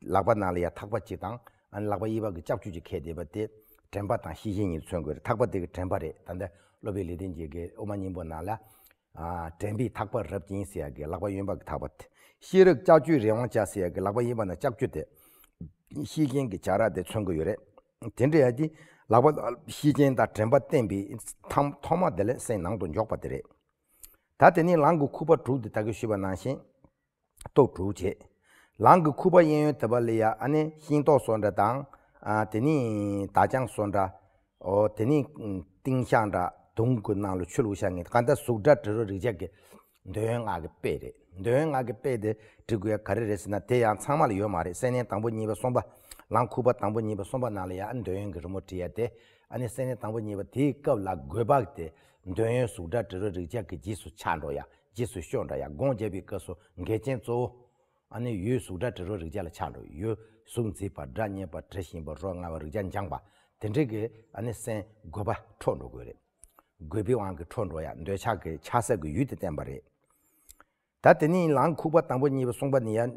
ལག་པ་ནང་ལ་ཡ་ཐག་པ་གཅིག་དང་། ཨ་ནི་ལག་པ་གཡས་པ་གི་ལྕགས་ཀྱུ་གཅིག་ཁྱེར་བསྡད་པ་དེ་དྲན་པ་དང་ཤེས་བཞིན་གཉིས་མཚོན་དགོས་རེད། ཐག་པ་དེ་གི་དྲན་པ་རེད། ད་ལྟ་སློབ་དཔོན་ལེགས་ལྡན་འབྱེད་ཀྱི་དབུ་མ་སྙིང་པོ་ནང་ལ། ཨ། དྲན་པས་ཐག་པ་རབ་བཅིངས་ཟེར་ཡ་གི་ལག་པ་གཡོན་པ་གི་ཐག་པ་དེ། ཤེས་རབ་ལྕགས་ཀྱུས་རི་དབང་བཅའ་ཟེར་ཡ་གི་ལག་པ་གཡས་པ་ན་ལྕགས་ཀྱུ་དེ། ཤེས་བཞིན་གྱི་བྱ་ར་དེ་མཚོན་གི་ཡོད་རེད། དེ་འདྲ་ཡ་གི་ལག་པ་ཤེས་བཞིན་དང་དྲན་པ་བསྟེན་པའི་ཐ་ཐོག་མ་དེ་ལ་སེམས་ནང་དུ་འཇོག་པ་དེ་རེད། ད་དེ་ནས་ལག་གི་ཁུ་བ་དྲུག་དེ་ད་གིན་ཞུས་པ་ནང་བཞིན། སྟོབས་དྲུག་བྱས། ལག་གི་ཁུ་བ་གཡས་གཡོན་དེ་པ་ལ་ཡ་ཨ་ནི་ཤིང་ཏོག་སོགས་འདྲ་དང་། ཨ། དེ་ནས་དར་དཔྱངས་སོགས་འདྲ། ཨོ། དེ་ནས་ཏིང་ཤག་འདྲ་དུང་གི་ནང་ལ་ཆུ་བླུགས་བཞག་མཁན་གང་ལྟར་གཟུགས་སྒྲ་དྲི་རོ་རེག་བྱ་གི་འདོད་ཡོན་ལྔ་གི་དཔེ་རེད། འདོད་ཡོན་ལྔ་གི་དཔེ་དེ་འབྲི་དགོས་ཡ་ག་རེ་རེད་ཟེར་ན་དེ་ཡང་ཚང་མ་ལ་ཡོད་མ་རེད། སེམས་གནས་དང་པོ་གཉིས་པ་གསུམ་པ། ལག་ཁུ་བ་དང་པོ་གཉིས་པ་གསུམ་པ་ནང་ལ་ཡ་ཨ་ནི་འདོད་ཡོན་གྱི་རི་མོ་བྲིས་ཡ་དེ། ཨ་ནི་སེམས་གནས་དང་པོ་གཉིས་པ་དེའི་སྐབས་ལ་དགོས་པ་དེ་འདོད་ཡོན་གཟུགས་སྒྲ་དྲི་རོ་རེག་བྱ་གི་རྗེས་སུ་ཆགས་འགྲོ་ཡ། རྗེས་སུ་ཤོར་འགྲོ་ཡ། སྒོམ་བརྒྱབ་པའི་སྐབས་སུ་འགལ་རྐྱེན་གཙོ་བོ། ཨ་ནི་ཡུལ་གཟུགས་སྒྲ་དྲི་རོ་རེག་བྱ་ལ་ཆགས་འགྲོ། ཡུལ་གཟུགས་མཛེས་པ། སྒྲ་སྙན་པ། དྲི་ཞིམ་པ། རོ་མངར་བ། རེག་བྱ་འཇམ་པ། དེ་འདྲའི་གི་ཨ་ནི་སེམས་དགོས་པ་འཕྲོག་འགྲོ་དགོས་རེད། དགོས་པའི་དབང་གིས་འཕྲོག་འགྲོ་ཡ། འདོད་ཆགས་ཀྱི་ཆགས་སའི་གི་ཡུལ་དེ་བསྟན་པ་རེད། ད་དེ་ནས་ལག་ཁུ་བ་དང་པོ་གཉིས་པ་གསུམ་པ་ནས་ཡར་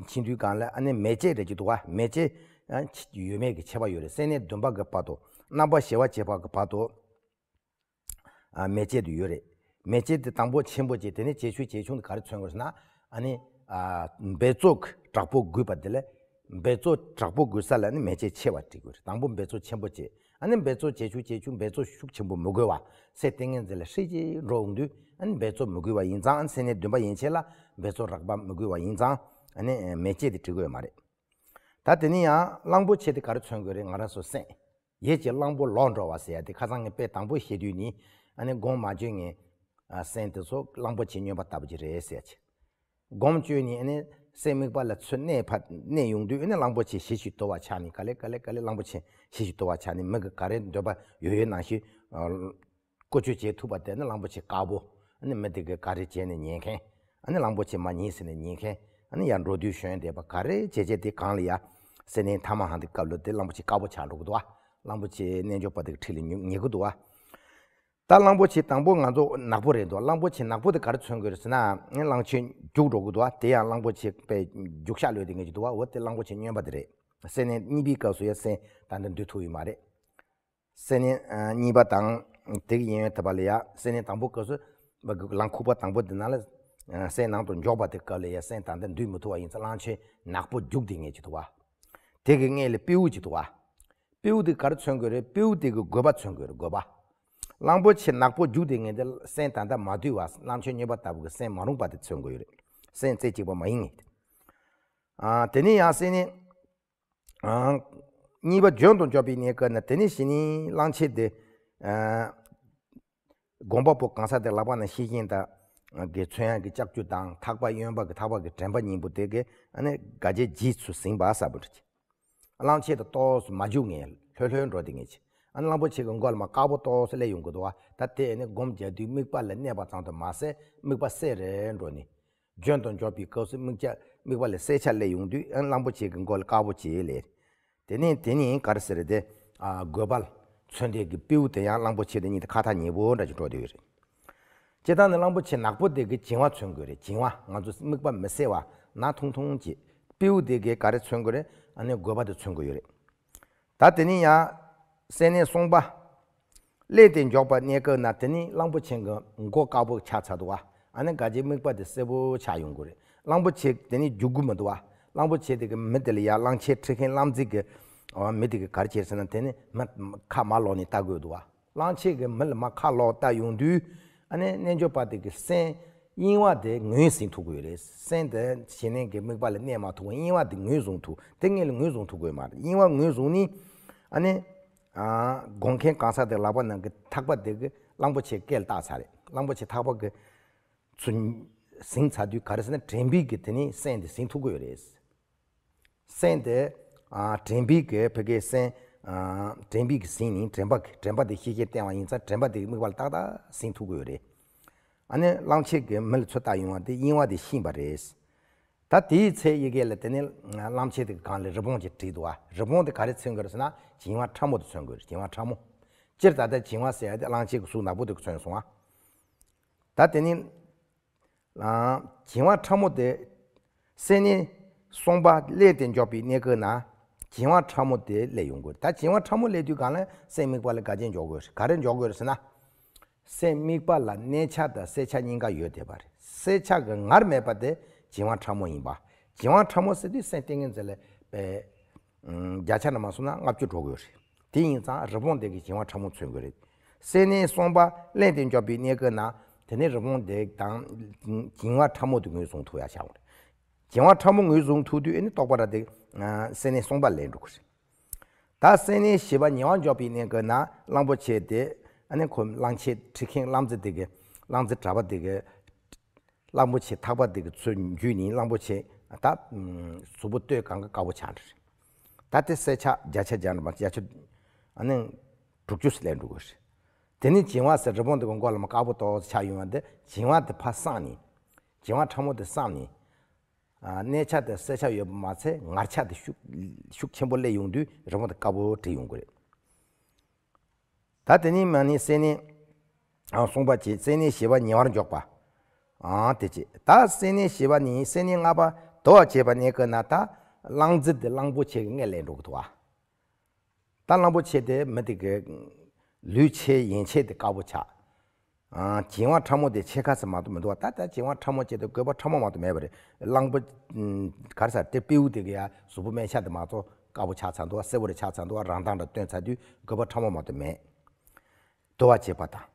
ཕྱིན་དུས་སྒང་ལ་ཨ་ནི་མན་ཆད་རེད་ཀྱི་འདུག་བ། མན་ཆད་ཡོད་མེད་ཀྱི་ཁྱད་པར་ཡོད་རེད། སེམས་གནས་བདུན་པ་གི་བར་དུ། རྣམ་པར་ཤེས་པ་བྱེད་པ་གི་བར་དུ། ཨ། མན་ཆད་དུ་ཡོད་རེད། མན་ཆད་དེ་དང་པོ་ཆེན་པོ་བྱས། དེ་ནས་ཇེ་ཆུང་ཇེ་ཆུང་དུ་ག་རེ་མཚོན་དགོས་ཟེར་ན། ཨ་ནི། ཨ། འབད་རྩོལ་གྱི་དྲག་པོ་རྒུད་པ་དེ་ལས། འབད་རྩོལ་དྲག་པོ་རྒུད་ས་ལ་ནི་མན་ཆད་ཆེ་བ་བྲི་དགོས་རེད། དང་པོ་འབད་རྩོལ་ཆེན་པོ་བྱས། ཨ་ནི་འབད་རྩོལ་ཇེ་ཆུང་ཇེ་ཆུང་། འབད་རྩོལ་ཤུགས་ཆེན་པོ་མི་དགོས་པ། སེམས་ཏིང་ངེ་འཛིན་ལ་ཧྲིལ་གྱིས་འགྲོ་ཡོང་དུས། ཨ་ནི་འབད་རྩོལ་མི་དགོས་པ་ཡིན་ཙང་། ཨ་ནི་སེམས་གནས་བདུན་པ་ཡན་ཆད་ལ་འབད་རྩོལ་རགས་པ་མི་དགོས་པ་ཡིན་ཙང་། ཨ་ནི་མན་ཆད་དེ་བྲི་དགོས་ཡོད་མ་རེད། ད་དེ་ནས་ཡང་གླང་པོ་ཆེ་དེ་ག་རེ་མཚོན་དགོས་རེད། ང་རང་ཚོ་སེམས། ཡིད་ཀྱི་གླང་པོ་ལོག་འགྲོ་བ་ཟེར་ཡ་དེ་ཁ་སང་ངས་དཔེ་དང་པོ་བཤད་དུས་ནི། ཨ་ནི་སྒོམ་མ་བྱས་ནས། ཨ། སེམས་དེ་ཚོ་གླང་པོ་ཆེ་སྨྱོན་པ་ལྟ་བུ་ཅིག་རེད་ཟེར་ཡ་ཅིག་སྒོམ་བྱས་ནས་ཨ་ནི་སེམས་དམིགས་པ་ལ་ཚུར་གནས་ཕར་གནས་ཡོང་དུས། ཨ་ནི་གླང་པོ་ཆེ་ཞེ་ཞིག་དོར་བ་ཆགས་ནས། ག་ལེ་ག་ལེ་ག་ལེ་གླང་པོ་ཆེ་ཞེ་ཞིག་དོར་བ་ཆགས་ནས། མི་གི་ག་རེ་འདོད་པ་ཡོད་ཡོད་ནང་བཞིན། ཨ། བཀོལ་སྤྱོད་བྱེད་ཐུབ་པ་དེ་ནི་གླང་པོ་ཆེ་དཀར་པོ། ཨ་ནི་མི་དེ་གིས་ག་རེ་བྱས་ནས་ཉན་མཁན། ཨ་ནི་གླང་པོ་ཆེ་མ་ཉན་ཟེར་ནས་ཉན་མཁན། ཨ་ནི་ཡར་འགྲོ་དུས་ཞོན་བསྡད་པ། ག་རེ་བྱས་བྱས་དེ་གང་ལ་ཡ། སེམས་གནས་ཐ་མ་ཧང་དེ་སྐབས་ལ་དེ་གླང་པོ་ཆེ་དཀར་པོ་ཆགས་འགྲོ་གི་འདུག་བ། གླང་པོ་ཆེ་རྣལ་འབྱོར་པ་དེ་གི་འཁྲིས་ལ་ཉུ་ཉལ་གི་འདུག་བ། ད་གླང་པོ་ཆེ་དང་པོ་ང་ཚོ་ནག་པོ་རེད་འདུག་གླང་པོ་ཆེ་ནག་པོ་དེ་ག་རེ་མཚོན་གི་རེད་ཟེར་ན། ཨ་ནི་གླང་ཆེན་རྒྱུག་འགྲོ་གི་འདུག་བ། དེ་ཡང་གླང་པོ་ཆེ་དཔེ་རྒྱུག་ཤར་ལོས་དེ་ངེས་ཀྱི་འདུག་བ། འོ་དེ་གླང་པོ་ཆེ་སྨྱོན་པ་དེ་རེད། སེམས་གནས་གཉིས་པའི་སྐབས་སུ་ཡ་སེམས་ད་ལྟ་འདུལ་ཐུབ་ཡོད་མ་རེད། སེམས་གནས་གཉིས་པ་དང་དེ་གི་གཡས་གཡོན་དེ་པ་ལ་ཡ། སེམས་གནས་དང་པོ་སྐབས་སུ་ལག་ཁུ་བ་དང་པོ་འདི་ནང་ལ། ཨ། སེམས་ནང་དུ་འཇོག་པ་དེ་སྐབས་ལ་ཡ་སེམས་ད་ལྟ་འདུལ་མི་ཐུབ་པ་ཡིན་ཙང་། གླང་ཆེན་ནག་པོ་རྒྱུག་དེ་ངེས་ཀྱི་འདུག་བ། དེ་གི་སྔོན་ལ་སྤྲེའུ་ཅིག་འདུག་བ། སྤྲེའུ་དེ་ག་རེ་མཚོན་གི་རེད། སྤྲེའུ་དེ་གི་དགོས་པ་མཚོན་གི་རེད། དགོས་པ། གླང་པོ་ཆེ་ནག་པོ་རྒྱུག་དེ་ངེས་དེ་སེམས་ད་ལྟ་མ་འདུལ་བ། གླང་ཆེན་སྨྱོན་པ་ལྟ་བུ་གི་སེམས་མ་རུངས་པ་དེ་མཚོན་གི་ཡོད་རེད། སེམས་རྩེ་གཅིག་པ་མ་ཡིན་ངེས། ཨ། དེ་ནས་ཡང་སེམས་གནས། ཨ། གཉིས་པ་འཇོན་དུ་འཇོག་པའི་གནས་སྐབས་ན། དེ་ནས་གཞི་ནས་གླང་ཆེན་དེ། ཨ། སྒོམ་པ་པོ་གང་ཟག་དེ་ལག་པ་ན་ཤེས་བཞིན་དང་གི་མཚོན་ཡག་གི་ལྕགས་ཀྱུ་དང་། ཐག་པ་གཡོན་པ་གི་ཐག་པ་གི་དྲན་པ་གཉིས་པོ་དེ་གིས་ཨ་ནི་ག་རེ་རྗེས་སུ་ཟིན་པ་ཟེར་བ་འདྲ་ཅིག་གླང་ཆེན་དེ་ཏོག་ཙམ་མ་རྒྱུག་ངེས། ལྷོད་ལྷོད་འགྲོ་དེ་ངེས་ཅིག་ཨ་ནི་གླང་པོ་ཆེ་གི་མགོ་ལ་མར་དཀར་པོ་ཏོག་ཙམ་སླེབས་ཡོང་གི་འདུག་བ། ད་དེ་ཨ་ནི་སྒོམ་རྒྱག་དུས་དམིགས་པ་ལ་གནས་པ་ཙམ་དུ་མ་ཟད། དམིགས་པ་སད་རན་འགྲོ་ནས། འཇོན་དུ་འཇོག་པའི་སྐབས་སུ་དམིགས་བྱ་དམིགས་པ་ལ་སད་ཆ་སླེབས་ཡོང་དུས། ཨ་ནི་གླང་པོ་ཆེ་གི་མགོ་ལ་དཀར་པོ་ཅིག་སླེབས། དེ་ནས་དེ་ནི་ག་རེ་ཟེར་དེ། ཨ། དགོས་པ་མཚོན་དེ་གི་སྤྲེའུ་དེ་ཡང་གླང་པོ་ཆེ་དེ་གཉིས་དེ་ཁ་ཐག་ཉེ་པོ་འདྲ་ཅིག་འགྲོ་དེ་ཡོད་རེད། སྤྱིར་བཏང་ནི་གླང་པོ་ཆེ་ནག་པོ་དེ་གི་བྱིང་བ་མཚོན་དགོས་རེད། བྱིང་བ། ང་ཚོ་དམིགས་པ་མི་གསལ་བ། ན་ཐུང་ཐུང་ཅིག་སྤྲེའུ་དེ་གི་ག་རེ་མཚོན་དགོས་རེད། ཨ་ནི་དགོས་པ་དེ་མཚོན་དགོས་ཡོད་རེད། ད་དེ་ནས་ཡང་སེམས་གནས་གསུམ་པ། སླེབས་ཏེ་འཇོག་པ་གནས་སྐབས་ན། དེ་ནི་གླང་པོ་ཆེ་གི་མགོ་དཀར་པོ་ཆགས་ཚར་འདུག་བ། ཨ་ནི་ག་རེ་དམིགས་པ་དེ་གསལ་པོ་ཆགས་ཡོང་གི་རེད། གླང་པོ་ཆེ་དེ་ནི་རྒྱུག་གི་མི་འདུག་བ། གླང་པོ་ཆེ་དེ་གི་མི་དེ་ལ་ཡ། གླང་ཆེན་ཁྲིད་མཁན་གླང་རྫི་གི་མི་དེ་གིས་ག་རེ་བྱས་ཟེར་ན། དེ་ནི་མི་ཁ་མར་ལོག་ནས་ལྟ་དགོས་འདུག་བ། གླང་ཆེན་གྱི་མི་ལ་མར་ཁ་ལོག་ལྟ་ཡོང་དུས། ཨ་ནི་རྣལ་འབྱོར་པ་དེ་གི་སེམས་གཡེང་བ་དེ་ངོས་ཟིན་ཐུབ་ཀྱི་ཡོད་རེད། སེམས་དེ་ཞི་གནས་ཀྱི་དམིགས་པ་ལ་གནས་མ་ཐུབ་པ། གཡེང་བ་དེ་ངོས་བཟུང་ཐུབ། དེ་སྔོན་ལ་ངོས་བཟུང་ཐུབ་ཀྱི་ཡོད་མ་རེད། གཡེང་བ་ངོས་བཟུང་ནས། ཨ་ནི། ཨ། སྒོམ་མཁན་གང་ཟག་དེ་ལག་པ་ནང་གི་ཐག་པ་དེ་གིས་གླང་པོ་ཆེ་སྐེ་ལ་བཏགས་ཚར་རེད། གླང་པོ་ཆེ་ཐག་པ་གིས་ཚུར་ཟིན་ཚར་དུས་ག་རེ་ཟེར་ན། དྲན་པའི་གི་དེ་ནི་སེམས་དེ་ཟིན་ཐུབ་ཀྱི་ཡོད་རེད། སེམས་དེ། ཨ། དྲན་པའི་གི་ཕ་གིའི་སེམས། ཨ། དྲན་པའི་གི་ཟིན་ནས། དྲན་པ་གི་དྲན་པ་དེ་ཤེས་བྱེད་བསྟན་པ་ཡིན་ཙང་། དྲན་པ་དེ་གི་དམིགས་པ་ལ་ཏག་ཏག་ཟིན་ཐུབ་ཀྱི་ཡོད་རེད། ཨ་ནི་གླང་ཆེན་གྱི་མི་ལ་ཚུར་ལྟ་ཡོང་བ་དེ་གཡེང་བ་དེ་ཤེས་པ་རེད། ད་དེའི་ཚེ་ཡི་གེ་ལ་དེ་ནི་གླང་ཆེན་དེ་གི་སྒང་ལ་རི་བོང་ཅིག་བྲིས་འདུག་བ། རི་བོང་དེ་ག་རེ་མཚོན་གྱི་རེད་ཟེར་ན། བྱིང་བ་ཕྲ་མོ་དེ་མཚོན་གྱི་རེད། བྱིང་བ་ཕྲ་མོ། སྤྱིར་ད་ལྟ་བྱིང་བ་ཟེར་ཡ་དེ་གླང་ཆེན་གྱི་གཟུགས་ནག་པོ་དེ་མཚོན་སོང་ང་། ད་དེ་ནི། ཨ། བྱིང་བ་ཕྲ་མོ་དེ། སེམས་ནི་སོང་པ་བསླད་དེ་འཇོག་པའི་གནས་སྐབས་ན། བྱིང་བ་ཕྲ་མོ་དེ་བསླད་ཡོང་དགོས། ད་བྱིང་བ་ཕྲ་མོ་བསླད་དུས་གང་ལ་སེམས་དམིགས་པ་ལ་ག་རེ་འཇོག་དགོས་རེད། ག་རེ་འཇོག་དགོས་རེད་ཟེར་ན། སེམས་དམིགས་པ་ལ་གནས་ཆ་དང་བསལ་ཆ་གཉིས་ཀ་ཡོད་བསྡད་པ་རེད། བསལ་ཆ་གི་ངར་མེད་པ་དེ་བྱིང་བ་ཕྲ་མོ་ཡིན་པ། བྱིང་བ་ཕྲ་མོ་ཟེར་དུས་སེམས་ཏིང་ངེ་འཛིན་ལ་པའི་བརྒྱ་ཆ་ནང་མ་སོང་ན་ལྔ་བཅུ་འགྲོ་དགོས་རེད། དེ་ཡིན་ཙང་རི་བོང་དེ་གི་བྱིང་བ་ཕྲ་མོ་མཚོན་དགོས་རེད། སེམས་ནི་སོང་པ་བསླད་དེ་འཇོག་པའི་གནས་སྐབས་ན། དེ་ནི་རི་བོང་དེ་དང་བྱིང་བ་ཕྲ་མོ་དེ་ངོས་བཟུང་ཐུབ་ཡ་ཆགས་པ་རེད། བྱིང་བ་ཕྲ་མོ་ངོས་བཟུང་ཐུབ་དུས་ཨེ་ནི་རྟོག་པ་ར་དེ་སེམས་ནི་སོང་པ་བསླད་འགྲོ་གི་རེད། ད་སེམས་ནི་ཞི་བ་ཉེ་བར་འཇོག་པའི་གནས་སྐབས་ན་གླང་པོ་ཆེ་དེ་ཨ་ནི་ཁོ་གླང་ཆེན་ཁྲི་ཁེངས་གླང་རྫི་དེ་གི། གླང་རྫི་གྲྭ་པ་དེ་གི། གླང་པོ་ཆེ་ཐག་པ་དེ་གི་ཚུར་འཇུས་ནས་གླང་པོ་ཆེ་ད་གཟུགས་པོ་སྟོད་གང་ག་དཀར་པོ་ཆགས་འདྲ་རེད། ད་དེ་བསལ་ཆ་བརྒྱ་ཆ་བརྒྱ་འདྲ་མ་བརྒྱ་ཆ་ཨ་ནི་དྲུག་ཅུ་བསླད་འགྲོ་དགོས་རེད། དེ་ནི་བྱིང་བ་ཟེར་རི་བོང་དེ་གི་མགོ་ལ་མ་དཀར་པོ་ཏོག་ཙམ་ཆགས་ཡོང་བ་དེ་བྱིང་བ་དེ་ཕར་སངས་ནས། བྱིང་བ་ཕྲ་མོ་དེ་སངས་ནས། ཨ། གནས་ཆ་དེ་བསལ་ཆ་ཡོད་པ་མ་ཚད་ངར་ཆ་དེ་ཤུགས་ཤུགས་ཆེན་པོ་སླེབས་ཡོང་དུས་རི་བོང་དེ་དཀར་པོ་བྲིས་ཡོང་གི་རེད། ད་དེ་ནས་མ་ནི་སེམས་ནི། ཨ། སོང་པ་བྱེད། སེམས་ནི་ཞི་བ་ཉེ་བར་འཇོག་པ། ཨ། དེ་བྱེད། ད་སེམས་ནི་ཞི་བ་ནི་སེམས་ནི་ལྔ་པ་དོར་བར་བྱེད་པ་གནས་སྐབས་ན་ད་གླང་རྫི་དེ་གླང་པོ་ཆེ་གི་མངལ་ལ་འགྲོ་གི་འདུག་བ། ད་གླང་པོ་ཆེ་དེ་མི་དེ་གི་ལུས་ཆེ་ཡན་ཆད་དེ་དཀར་པོ་ཆགས། ཨ། བྱིང་བ་ཕྲ་མོ་དེ་ཕྱེད་ཀ་ཙམ་མ་གཏོགས་མི་འདུག་བ། ད་ད་བྱིང་བ་ཕྲ་མོ་ཆེ་དེ་རྒོད་པ་ཕྲ་མོ་མ་གཏོགས་མེད་པ་རེད། གླང་པོ། ཨ། ག་རེ་ཟེར་དེ་སྤྲེའུ་དེ་གི་ཡ་གཟུགས་པོ་སྨད་ཆ་དེ་མ་གཏོགས་དཀར་པོ་ཆགས་ཚར་འདུག་བ། སེར་པོ་རེ་ཆགས་ཚར་འདུག་བ། རང་མདངས་རེ་སྟོན་ཚར་དུས་རྒོད་པ་ཕྲ་མོ་མ་གཏོགས་མེད། དོར་བར་བྱེད་པ་དང་།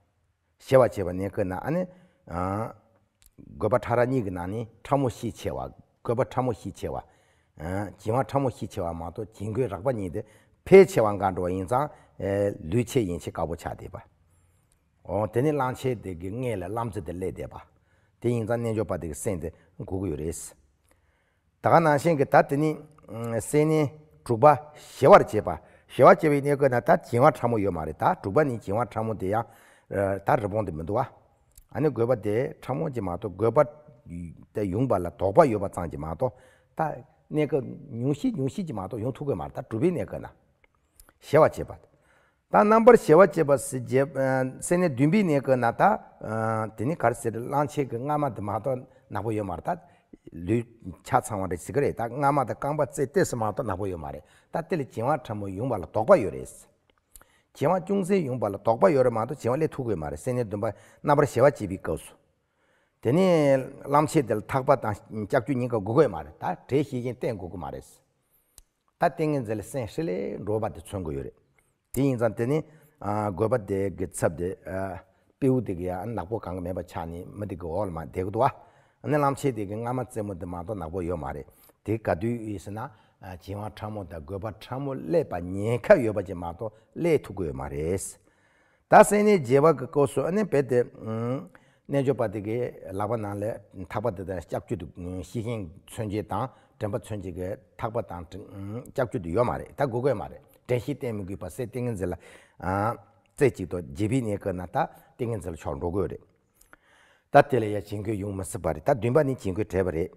ཞི་བར་བྱེད་པ་གནས་སྐབས་ན་ཨ་ནི། ཨ། རྒོད་པ་ཕྲ་རགས་གཉིས་ཀྱི་ནང་ནས་ཕྲ་མོ་ཤས་ཆེ་བ། རྒོད་པ་ཕྲ་མོ་ཤས་ཆེ་བ། ཨ། བྱིང་བ་ཕྲ་མོ་ཤས་ཆེ་བ་མ་གཏོགས་བྱིང་རྒོད་རགས་པ་གཉིས་དེ་ཕལ་ཆེ་བ་འགའ་འགྲོ་བ་ཡིན་ཙང་། ཨ། ལུས་ཆེ་ཡན་ཆད་དཀར་པོ་ཆགས་བསྡད་པ། འོ། དེ་ནི་གླང་ཆེན་དེ་གི་མངལ་ལ་གླང་རྫི་དེ་སླེབས་བསྡད་པ། དེ་ཡིན་ཙང་རྣལ་འབྱོར་པ་དེ་གི་སེམས་དེ་འགུག་གི་ཡོད་རེད། ད་ག་ནང་བཞིན་གྱི་ད་དེ་ནི། ཨ། སེམས་ནི་དྲུག་པ་ཞི་བར་བྱེད་པ། ཞི་བར་བྱེད་པའི་གནས་སྐབས་ན་ད་བྱིང་བ་ཕྲ་མོ་ཡོད་མ་རེད། ད་དྲུག་པ་ནི་བྱིང་བ་ཕྲ་མོ་དེ་ཡང་། ཨ། ད་རི་བོང་དེ་མི་འདུག་བ། ཨ་ནི་རྒོད་པ་དེ་ཕྲ་མོ་ཅིག་མ་གཏོགས་རྒོད་པ་དེ་ཡོང་པ་ལ་དོགས་པ་ཡོད་པ་ཙམ་ཅིག་མ་གཏོགས། ད་གནས་སྐབས་ཉུང་ཤས་ཉུང་ཤས་ཅིག་མ་གཏོགས་ཡོང་ཐུབ་ཀྱི་མ་རེད། ད་དྲུག་པའི་གནས་སྐབས་ན། ཞི་བར་བྱེད་པ། ད་རྣམ་པར་ཞི་བར་བྱེད་པ་ཟེར་བྱེད། ཨ། སེམས་ནི་བདུན་པའི་གནས་སྐབས་ན་ད། ཨ། དེ་ནི་ག་རེ་ཟེར། གླང་ཆེན་གྱི་རྔ་མ་དེ་མ་གཏོགས་ནག་པོ་ཡོད་མ་རེད། ད་ལུས་ཆ་ཚང་བ་རེད་ཟེར་གི་རེད། ད་རྔ་མ་དང་རྐང་པ་རྩེ་ཏོག་ཙམ་མ་གཏོགས་ནག་པོ་ཡོད་མ་རེད། ད་དེ་ལ་བྱིང་བ་ཕྲ་མོ་ཡོང་བ་ལ་དོགས་པ་ཡོད་རེད། བྱིང་བ་ཅུང་ཟད་ཡོང་བ་ལ་དོགས་པ་ཡོད་རེད་མ་གཏོགས་བྱིང་བ་སླེབས་ཐུབ་ཀྱི་ཡོད་མ་རེད། སེམས་ནི་བདུན་པ་རྣམ་པར་ཞི་བར་བྱེད་པའི་སྐབས་སུ། དེ་ནི་གླང་ཆེན་དེ་ལ་ཐག་པ་དང་ལྕགས་ཀྱུ་གཉིས་ཀ་དགོས་ཀྱི་ཡོད་མ་རེད། ད་བྲེ་ཤེས་བཞིན་བསྟེན་དགོས་ཀྱི་མ་རེད། ད་ཏིང་ངེ་འཛིན་ལ་སེམས་ཧྲིལ་ལེ་འགྲོ་བ་དེ་མཚོན་གྱི་ཡོད་རེད། དེ་ཡིན་ཙང་དེ་ནི། ཨ། རྒོད་པ་དེ་གི་ཚབ་དེ། ཨ། སྤྲེའུ་དེ་གི་ཡང་ནག་པོ་གང་ག་མེད་པ་ཆགས་ནས་མི་དེ་གི་འོག་ལ་མར་བསྡད་ཀྱི་འདུག་བ། ཨ་ནི་གླང་ཆེན་དེ་གི་རྔ་མ་རྩེ་མོ་དེ་མ་གཏོགས་ནག་པོ་ཡོད་མ་རེད། དེ་ག་དུས་ཡིན་ཟེར་ན། ཨ། བྱིང་བ་ཕྲ་མོ་དང་རྒོད་པ་ཕྲ་མོ་སླེབས་པ་ཉེན་ཁ་ཡོད་པ་ཅིག་མ་གཏོགས་སླེབས་ཐུབ་ཀྱི་ཡོད་མ་རེད། ད་སེམས་ནི་བདུན་པའི་སྐབས་སུ་ཨ་ནི་རྦད་དེ། ཨ། རྣལ་འབྱོར་པ་དེ་གི་ལག་པ་ནང་ལ་ཐག་པ་དེ་དང་ལྕགས་ཀྱུ་དེ། ཨ། ཤེས་བཞིན་མཚོན་བྱེད་དང་དྲན་པ་མཚོན་བྱེད་ཀྱི་ཐག་པ་དང་། ཨ། ལྕགས་ཀྱུ་དེ་ཡོད་མ་རེད། ད་དགོས་ཀྱི་ཡོད་མ་རེད། བྲེ་ཤེས་བསྟེན་མི་དགོས་པ། སེམས་ཏིང་ངེ་འཛིན་ལ། ཨ། རྩེ་གཅིག་ཏུ་བྱེད་པའི་གནས་སྐབས་ན་ད་ཏིང་ངེ་འཛིན་ལ་ཕྱོགས་འགྲོ་དགོས་རེད། ད་དེ་ལ་ཡང་བྱིང་རྒོད་ཡོང་མི་སྲིད་པ་རེད། ད་བདུན་པ་ནི་བྱིང་རྒོད་བྲལ་བ་རེད།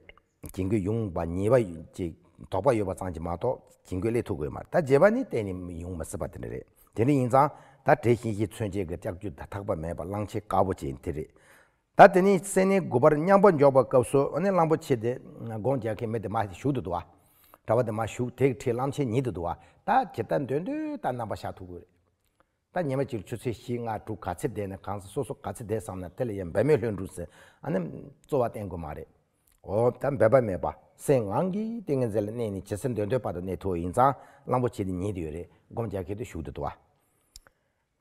བྱིང་རྒོད་ཡོང་བ་ཉེས་པ་ཅིག་དོགས་པ་ཡོད་པ་ཙམ་གྱིས་མ་གཏོགས་བྱིང་རྒོད་སླེབས་ཐུབ་ཀྱི་ཡོད་མ་རེད། ད་བརྒྱད་པ་ནི་གཏན་ནས་ཡོང་མི་སྲིད་པ་དེ་འདྲ་རེད། དེ་འདྲ་ཡིན་ཙང་ད་བྲེ་ཤེས་བཞིན་མཚོན་བྱེད་ཀྱི་ལྕགས་ཀྱུ་དང་ཐག་པ་མེད་པ་གླང་ཆེན་དཀར་པོ་ཅན་དེ་རེད། ད་དེ་ནི་སེམས་ནི་དགུ་པར་མཉམ་པར་འཇོག་པའི་སྐབས་སུ་ཨ་ནི་གླང་པོ་ཆེ་དེ་སྒོམ་རྒྱག་མཁན་མི་དེ་མར་བཞུགས་ཏེ་འདུག་བ། གྲྭ་པ་དེ་མར་བཞུགས། དེ་གི་འཁྲིས་གླང་ཆེན་ཉལ་ཏེ་འདུག་བ། ད་ཇི་ལྟར་འདོད་འདོད་ལྟར་རྣམ་པ་ཤར་ཐུབ་ཀྱི་རེད། ད་ཉི་མ་གཅིག་ཆུ་ཚོད་བཞི་ལྔ་དྲུག་ག་ཚོད་བསྡད་ན། གང་ཟག་སོ་སོ་ག་ཚོད་བསྡད་བསམ་ན་དེ་ལ་ཡང་འབད་མེད་ལྷུན་གྲུབ་ཟེར་ཨ་ནི་རྩོལ་བ་བསྟེན་དགོས་མ་རེད། འོ། ད་འབད་པ་མེད་པ་སེམས་ངང་གིས་ཏིང་ངེ་འཛིན་ལ་གནས་ནས་ཇི་སྲིད་འདོད་འདོད་བར་དུ་གནས་ཐུབ་པ་ཡིན་ཙང་གླང་པོ་ཆེ་དེ་ཉལ་ཏེ་ཡོད་རེད། སྒོམ་རྒྱག་མཁན་དེ་བཞུགས་ཏེ་འདུག་བ།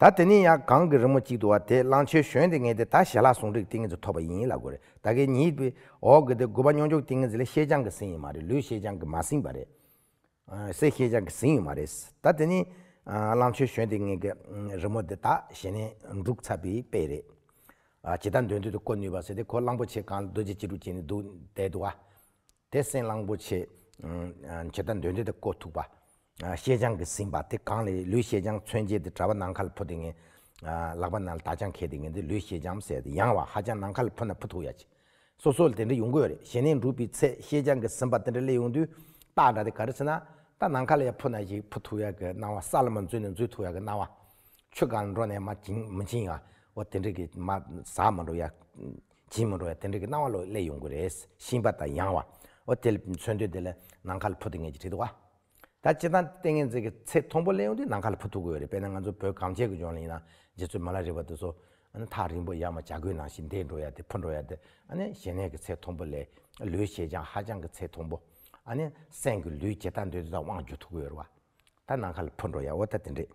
ད་དེ་ནས་ཡང་གངས་ཀྱི་རི་མོ་གཅིག་འདུག་བ། དེ་གླང་ཆེན་གཞོན་དེ་ངས་དེ་ད་ཞལ་ལག་ཟུང་འབྲེལ་གྱི་ཏིང་ངེ་འཛིན་ཐོབ་པ་ཡིན་ལབ་དགོས་རེད། ད་གིན་ཉིད་པའི་འོག་གི་དེ་དགུ་པ་སྙོམས་འཇུག་ཏིང་ངེ་འཛིན་ལ་ཤེས་སྦྱང་གིས་ཟིན་ཡོད་མ་རེད། ལུས་ཤེས་སྦྱང་གིས་མ་ཟིན་པ་རེད། ཨ། སེམས་ཤེས་སྦྱང་གིས་ཟིན་ཡོད་མ་རེད། ད་དེ་ནི། ཨ། གླང་ཆེན་གཞོན་དེ་ངས་ཀྱི། ཨ། རི་མོ་འདི་དག་གཞི་ནས་འབྲུག་ཚ་བའི་དཔེ་རེད། ཨ། ཇི་ལྟར་འདོད་འདོད་དུ་བཀོད་ནུས་པ་ཟེར་ཏེ་ཁོ་གླང་པོ་ཆེ་གང་རྡོ་རྗེ་སྐྱིལ་ཀྲུང་བྱས་ནས་འདུག་བསྡད་འདུག་བ། དེ་སེམས་གླང་པོ་ཆེ། ཨ། ཇི་ལྟར་འདོད་འདོད་དུ་བཀོད་ཐུབ་པ། ཨ། ཤེས་སྦྱང་གིས་ཟིན་པ་དེ་གང་ལས་ལུས་ཤེས་སྦྱང་མཚོན་བྱེད་དེ་གྲྭ་པ་ནམ་མཁའ་ལ་འཕུར་དེ་ངས། ཨ། ལག་པ་ནང་ལ་དར་དཔྱངས་འཁྱེར་དེ་ངས་འདི་ལུས་ཤེས་སྦྱང་ཟེར་ཏེ་ཡང་བ་ཧ་ཅང་ནམ་མཁའ་ལ་འཕུར་ན་འཕུར་ཐུབ་ཡ་ཅིག་སོ་སོ་ལ་དེ་འདྲ་ཡོང་གི་ཡོད་རེད། གཞི་ནས་འབྲུག་པའི་ཚེ་ཤེས་སྦྱང་གིས་ཟིན་པ་དེ་འདྲ་སླེབས་ཡོང་དུས་རྟགས་འདྲ་དེ་ག་རེ་ཟེར་ན། ད་ནམ་མཁའ་ལ་ཡར་འཕུར་ན་ཞིག་འཕུར་ཐུབ་ཡ་གི་སྣང་བ། ས་ལ་མར་འཛུལ་ན་འཛུལ་ཐུབ་ཡ་གི་སྣང་བ། ཆུ་སྒང་འགྲོ་ནས་མར་བྱིང་མི་བྱིང་ཡ། འོ་དེ་འདྲ་གི་མར་ཟག་མ་འགྲོ་ཡ། བྱིང་མ་འགྲོ་ཡ་དེ་འདྲ་གི་སྣང་བ་ལོ་སླེབས་ཡོང་གི་རེད། ཤིང་པ་དང་ཡང་བ། འོ་དེ་ལ་མཚོན་དུས་དེ་ལ་ནམ་མཁའ་ལ་འཕུར་ཐུབ་མཁན་ཅིག་བྲིས་འདུག་བ། ད་སྤྱིར་བཏང་ཏིང་ངེ་འཛིན་གྱི་ཚེ་མཐོན་པོ་སླེབས་ཡོང་དུས་ནམ་མཁའ་ལ་འཕུར་ཐུབ་ཀྱི་ཡོད་རེད། དཔེར་ན་ང་ཚོ་བོད་གངས་ཅན་གྱི་ལྗོངས་ལ་ཡིན་ན་རྗེ་བཙུན་མི་ལ་རས་པ་དེ་ཚོ་ཨ་ནི་ཐག་རིང་པོ་ཡར་མར་བྱ་རྒོད་ནང་བཞིན་འདེད་འགྲོ་ཡ་དེ་འཕུར་འགྲོ་ཡ་དེ་ཨ་ནི་ཞི་གནས་ཀྱི་ཚེ་མཐོན་པོ་ལས་ལུས་ཞེད་སྦྱང་ཧ་ཅང་གི་ཚེ་མཐོན་པོ། ཨ་ནི་སེམས་ཀྱི་ལུས་ཇི་ལྟར་འདོད་དེ་དག་དབང་བསྒྱུར་ཐུབ་ཀྱི་ཡོད་རེད་བ། ད་ནམ་མཁའ་ལ་འཕུར་འགྲོ་ཡ་འོ་ད་དེ་འདྲས།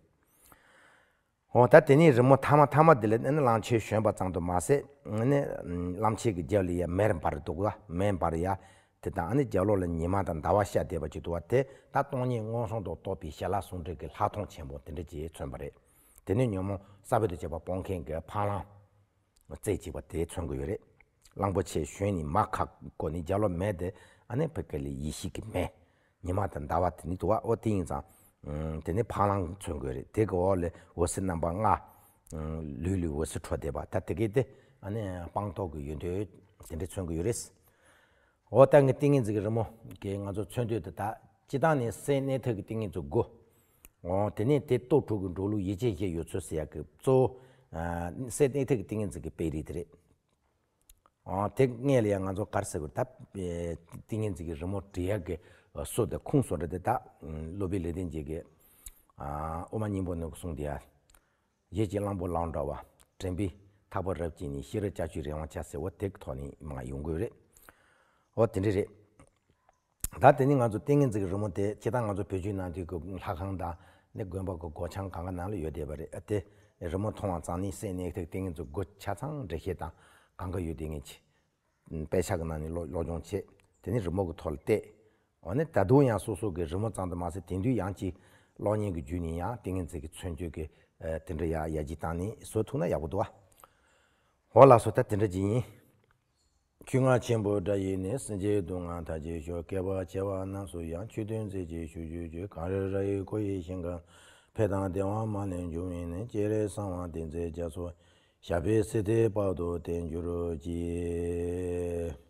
འོ་ད་དེ་ནས་རི་མོ་མཐའ་མ་མཐའ་མ་དེ་ལ་ཨ་ནི་གླང་ཆེན་བཞོན་པ་ཙམ་དུ་མ་ཟད་ཨ་ནི་གླང་ཆེན་གྱི་རྒྱབ་ལ་ཡ་མེར་འབར་འདུག་བ། མེ་འབར་ཡ་དེ་དང་ཨ་ནི་རྒྱབ་ལོགས་ལ་ཉི་མ་དང་ཟླ་བ་ཤར་བསྡད་པ་ཅིག་འདུག་བ། དེ་ད་སྟོང་ཉིད་མངོན་སུམ་དུ་རྟོགས་པའི་ཞལ་ལག་ཟུང་འབྲེལ་གྱི་ལྷག་མཐོང་ཆེན་པོ་དེ་འདྲ་ཅིག་མཚོན་པ་རེད། དེ་ནས་ཉོན་མོངས་ས་བོན་དང་བཅས་པ་སྤོང་མཁན་གྱི་འཕང་ལམ་རྩེ་གཅིག་པ་དེ་མཚོན་གྱི་ཡོད་རེད། གླང་པོ་ཆེ་ཞོན་ནས་མར་ཁ་བསྐོར་ནས་རྒྱབ་ལོགས་མེ་དེ་ཨ་ནི་བོད་སྐད་ལ་ཡེ་ཤེས་ཀྱི་མེ། ཉི་མ་དང་ཟླ་བ་དེ་ནི་དུ་བ་འོ་དེ་ཡིན་ཙང་། ཨུམ། དེ་ནི་འཕང་ལམ་མཚོན་གྱི་ཡོད་རེད། དེ་གི་འོག་ལ་འོད་ཟེར་རྣམ་པ་ལྔ། ཨུམ། ལུས་ལས་འོད་ཟེར་འཕྲོ་བསྡད་པ་ད་དེ་གའི་དེ་ཨ་ནི་སྤངས་རྟོགས་ཀྱི་ཡོན་ཏན་དེ་འདྲ་མཚོན་གྱི་ཡོད་རེད། འོ་ད་ངས་ཏིང་ངེ་འཛིན་གྱི་རི་མོ་གི་ང་ཚོ་མཚོན་དུས་དེ་དག་སྤྱིར་བཏང་ནས་སེམས་གནས་ཐབས་ཀྱི་ཏིང་ངེ་འཛིན་དགུ། འོ་དེ་ནས་དེ་རྟོགས་གྲུབ་ཀྱི་འགྲོ་ལུགས་ཡིད་ཆེས་བཞི་ཡོད་ཚུལ་ཟེར་ཡག་གི་གཙོ་བོ། ཨ། སེམས་གནས་ཐབས་ཀྱི་ཏིང་ངེ་འཛིན་གྱི་དཔེ་རིས་དེ་རེད། འོ་དེ་སྔས་ལ་ཡང་ང་ཚོ་ག་རེ་ཟེར་དགོས་རེད་ད། ཏིང་ངེ་འཛིན་གྱི་རི་མོ་བྲིས་ཡག་གི་སྲོལ་དེ་ཁུངས་སུ་འདྲ་དེ་ད་སློབ་དཔོན་ལེགས་ལྡན་འབྱེད་ཀྱི་ཨ། དབུ་མ་སྙིང་པོ་ནས་གསུངས་དེ་ཡ། གཞི་གཅིག་གླང་པོ་ལབ་འདྲ་བ། དྲན་པའི་ཐག་པ་རབ་བཅད་ནས་ཤེས་རབ་ལྕགས་ཀྱུས་རི་དབང་བསྐྱེད་ཟེར་བ་དེ་གི་ཐོག་ནས་མར་ཡོང་གི་ཡོད་རེད། འོ་དེ་འདྲ་རེད། ད་དེ་ནི་ང་ཚོ་ཏིང་ངེ་འཛིན་གྱི་རི་མོ་དེ་སྤྱིར་བཏང་ང་ཚོ་བོད་བརྒྱུད་ནང་བསྟན་གྱི་ལྷ་ཁང་དང་ནི་དགོན་པ་གི་སྒོ་བྱང་གང་ག་ནང་ལ་ཡོད་བསྡད་པ་རེད། ཨ་དེ་རི་མོ་མཐོང་བ་ཙམ་ནས་སེམས་གནས་ཐབས་ཏིང་ངེ་འཛིན་དགུ་ཆ་ཚང་འགྲེལ་བཤད་དང་གང་ག་ཡོད་དེ་ངེས་ཀྱི། དཔེ་ཆ་གི་ནང་ནས་སློབ་སློབ་སྦྱོང་བྱེད། དེ་ནི་རི་མོ་གི་ཐོག་ལ་བལྟས། འོ་ནི་ད་དུང་ཡང་སོ་སོ་གི་རི་མོ་ཙམ་དུ་མ་ཟད་དེང་དུས་ཡང་ཅིག་གློག་བརྙན་གྱི་བརྒྱུད་ནས་ཡང་ཏིང་ངེ་འཛིན་གྱི་མཚོན་བརྗོད་ཀྱི་དེ་འདྲ་ཡ་ཡར་རྒྱས་བཏང་ནས་བཟོ་ཐུབ་ན་ཡག་པོ་འདུག་བ། འོ་ལགས་སོ་ད་དེ་འདྲ་ཅིག་ཡིན། ཆོས་རྔ་ཆེན་པོ་འདྲ་ཡིས་ནི། སེམས་ཅན་སྡུག་བསྔལ་མཐའ་ཡས་ཤོག་བསྐལ་པ་བྱེ་བ་རྣམས་སུ་ཡང་། ཆོས་དོན་མཛད་ཅིང་ཞུ་བརྗོད་ཀྱི། གངས་རི་ར་ཡི་ཀོ་ཡི་ཞིང་ཁམས། ཕན་དང་བདེ་བ་མ་ལུས་འབྱུང་བའི་ནི། སྤྱན་རས་གསང་བ་བསྟན་འཛིན་རྒྱ་མཚོ། ཞབས་པད་སྲིད་མཐའི་བར་དུ་བརྟན་གྱུར་ཅིག།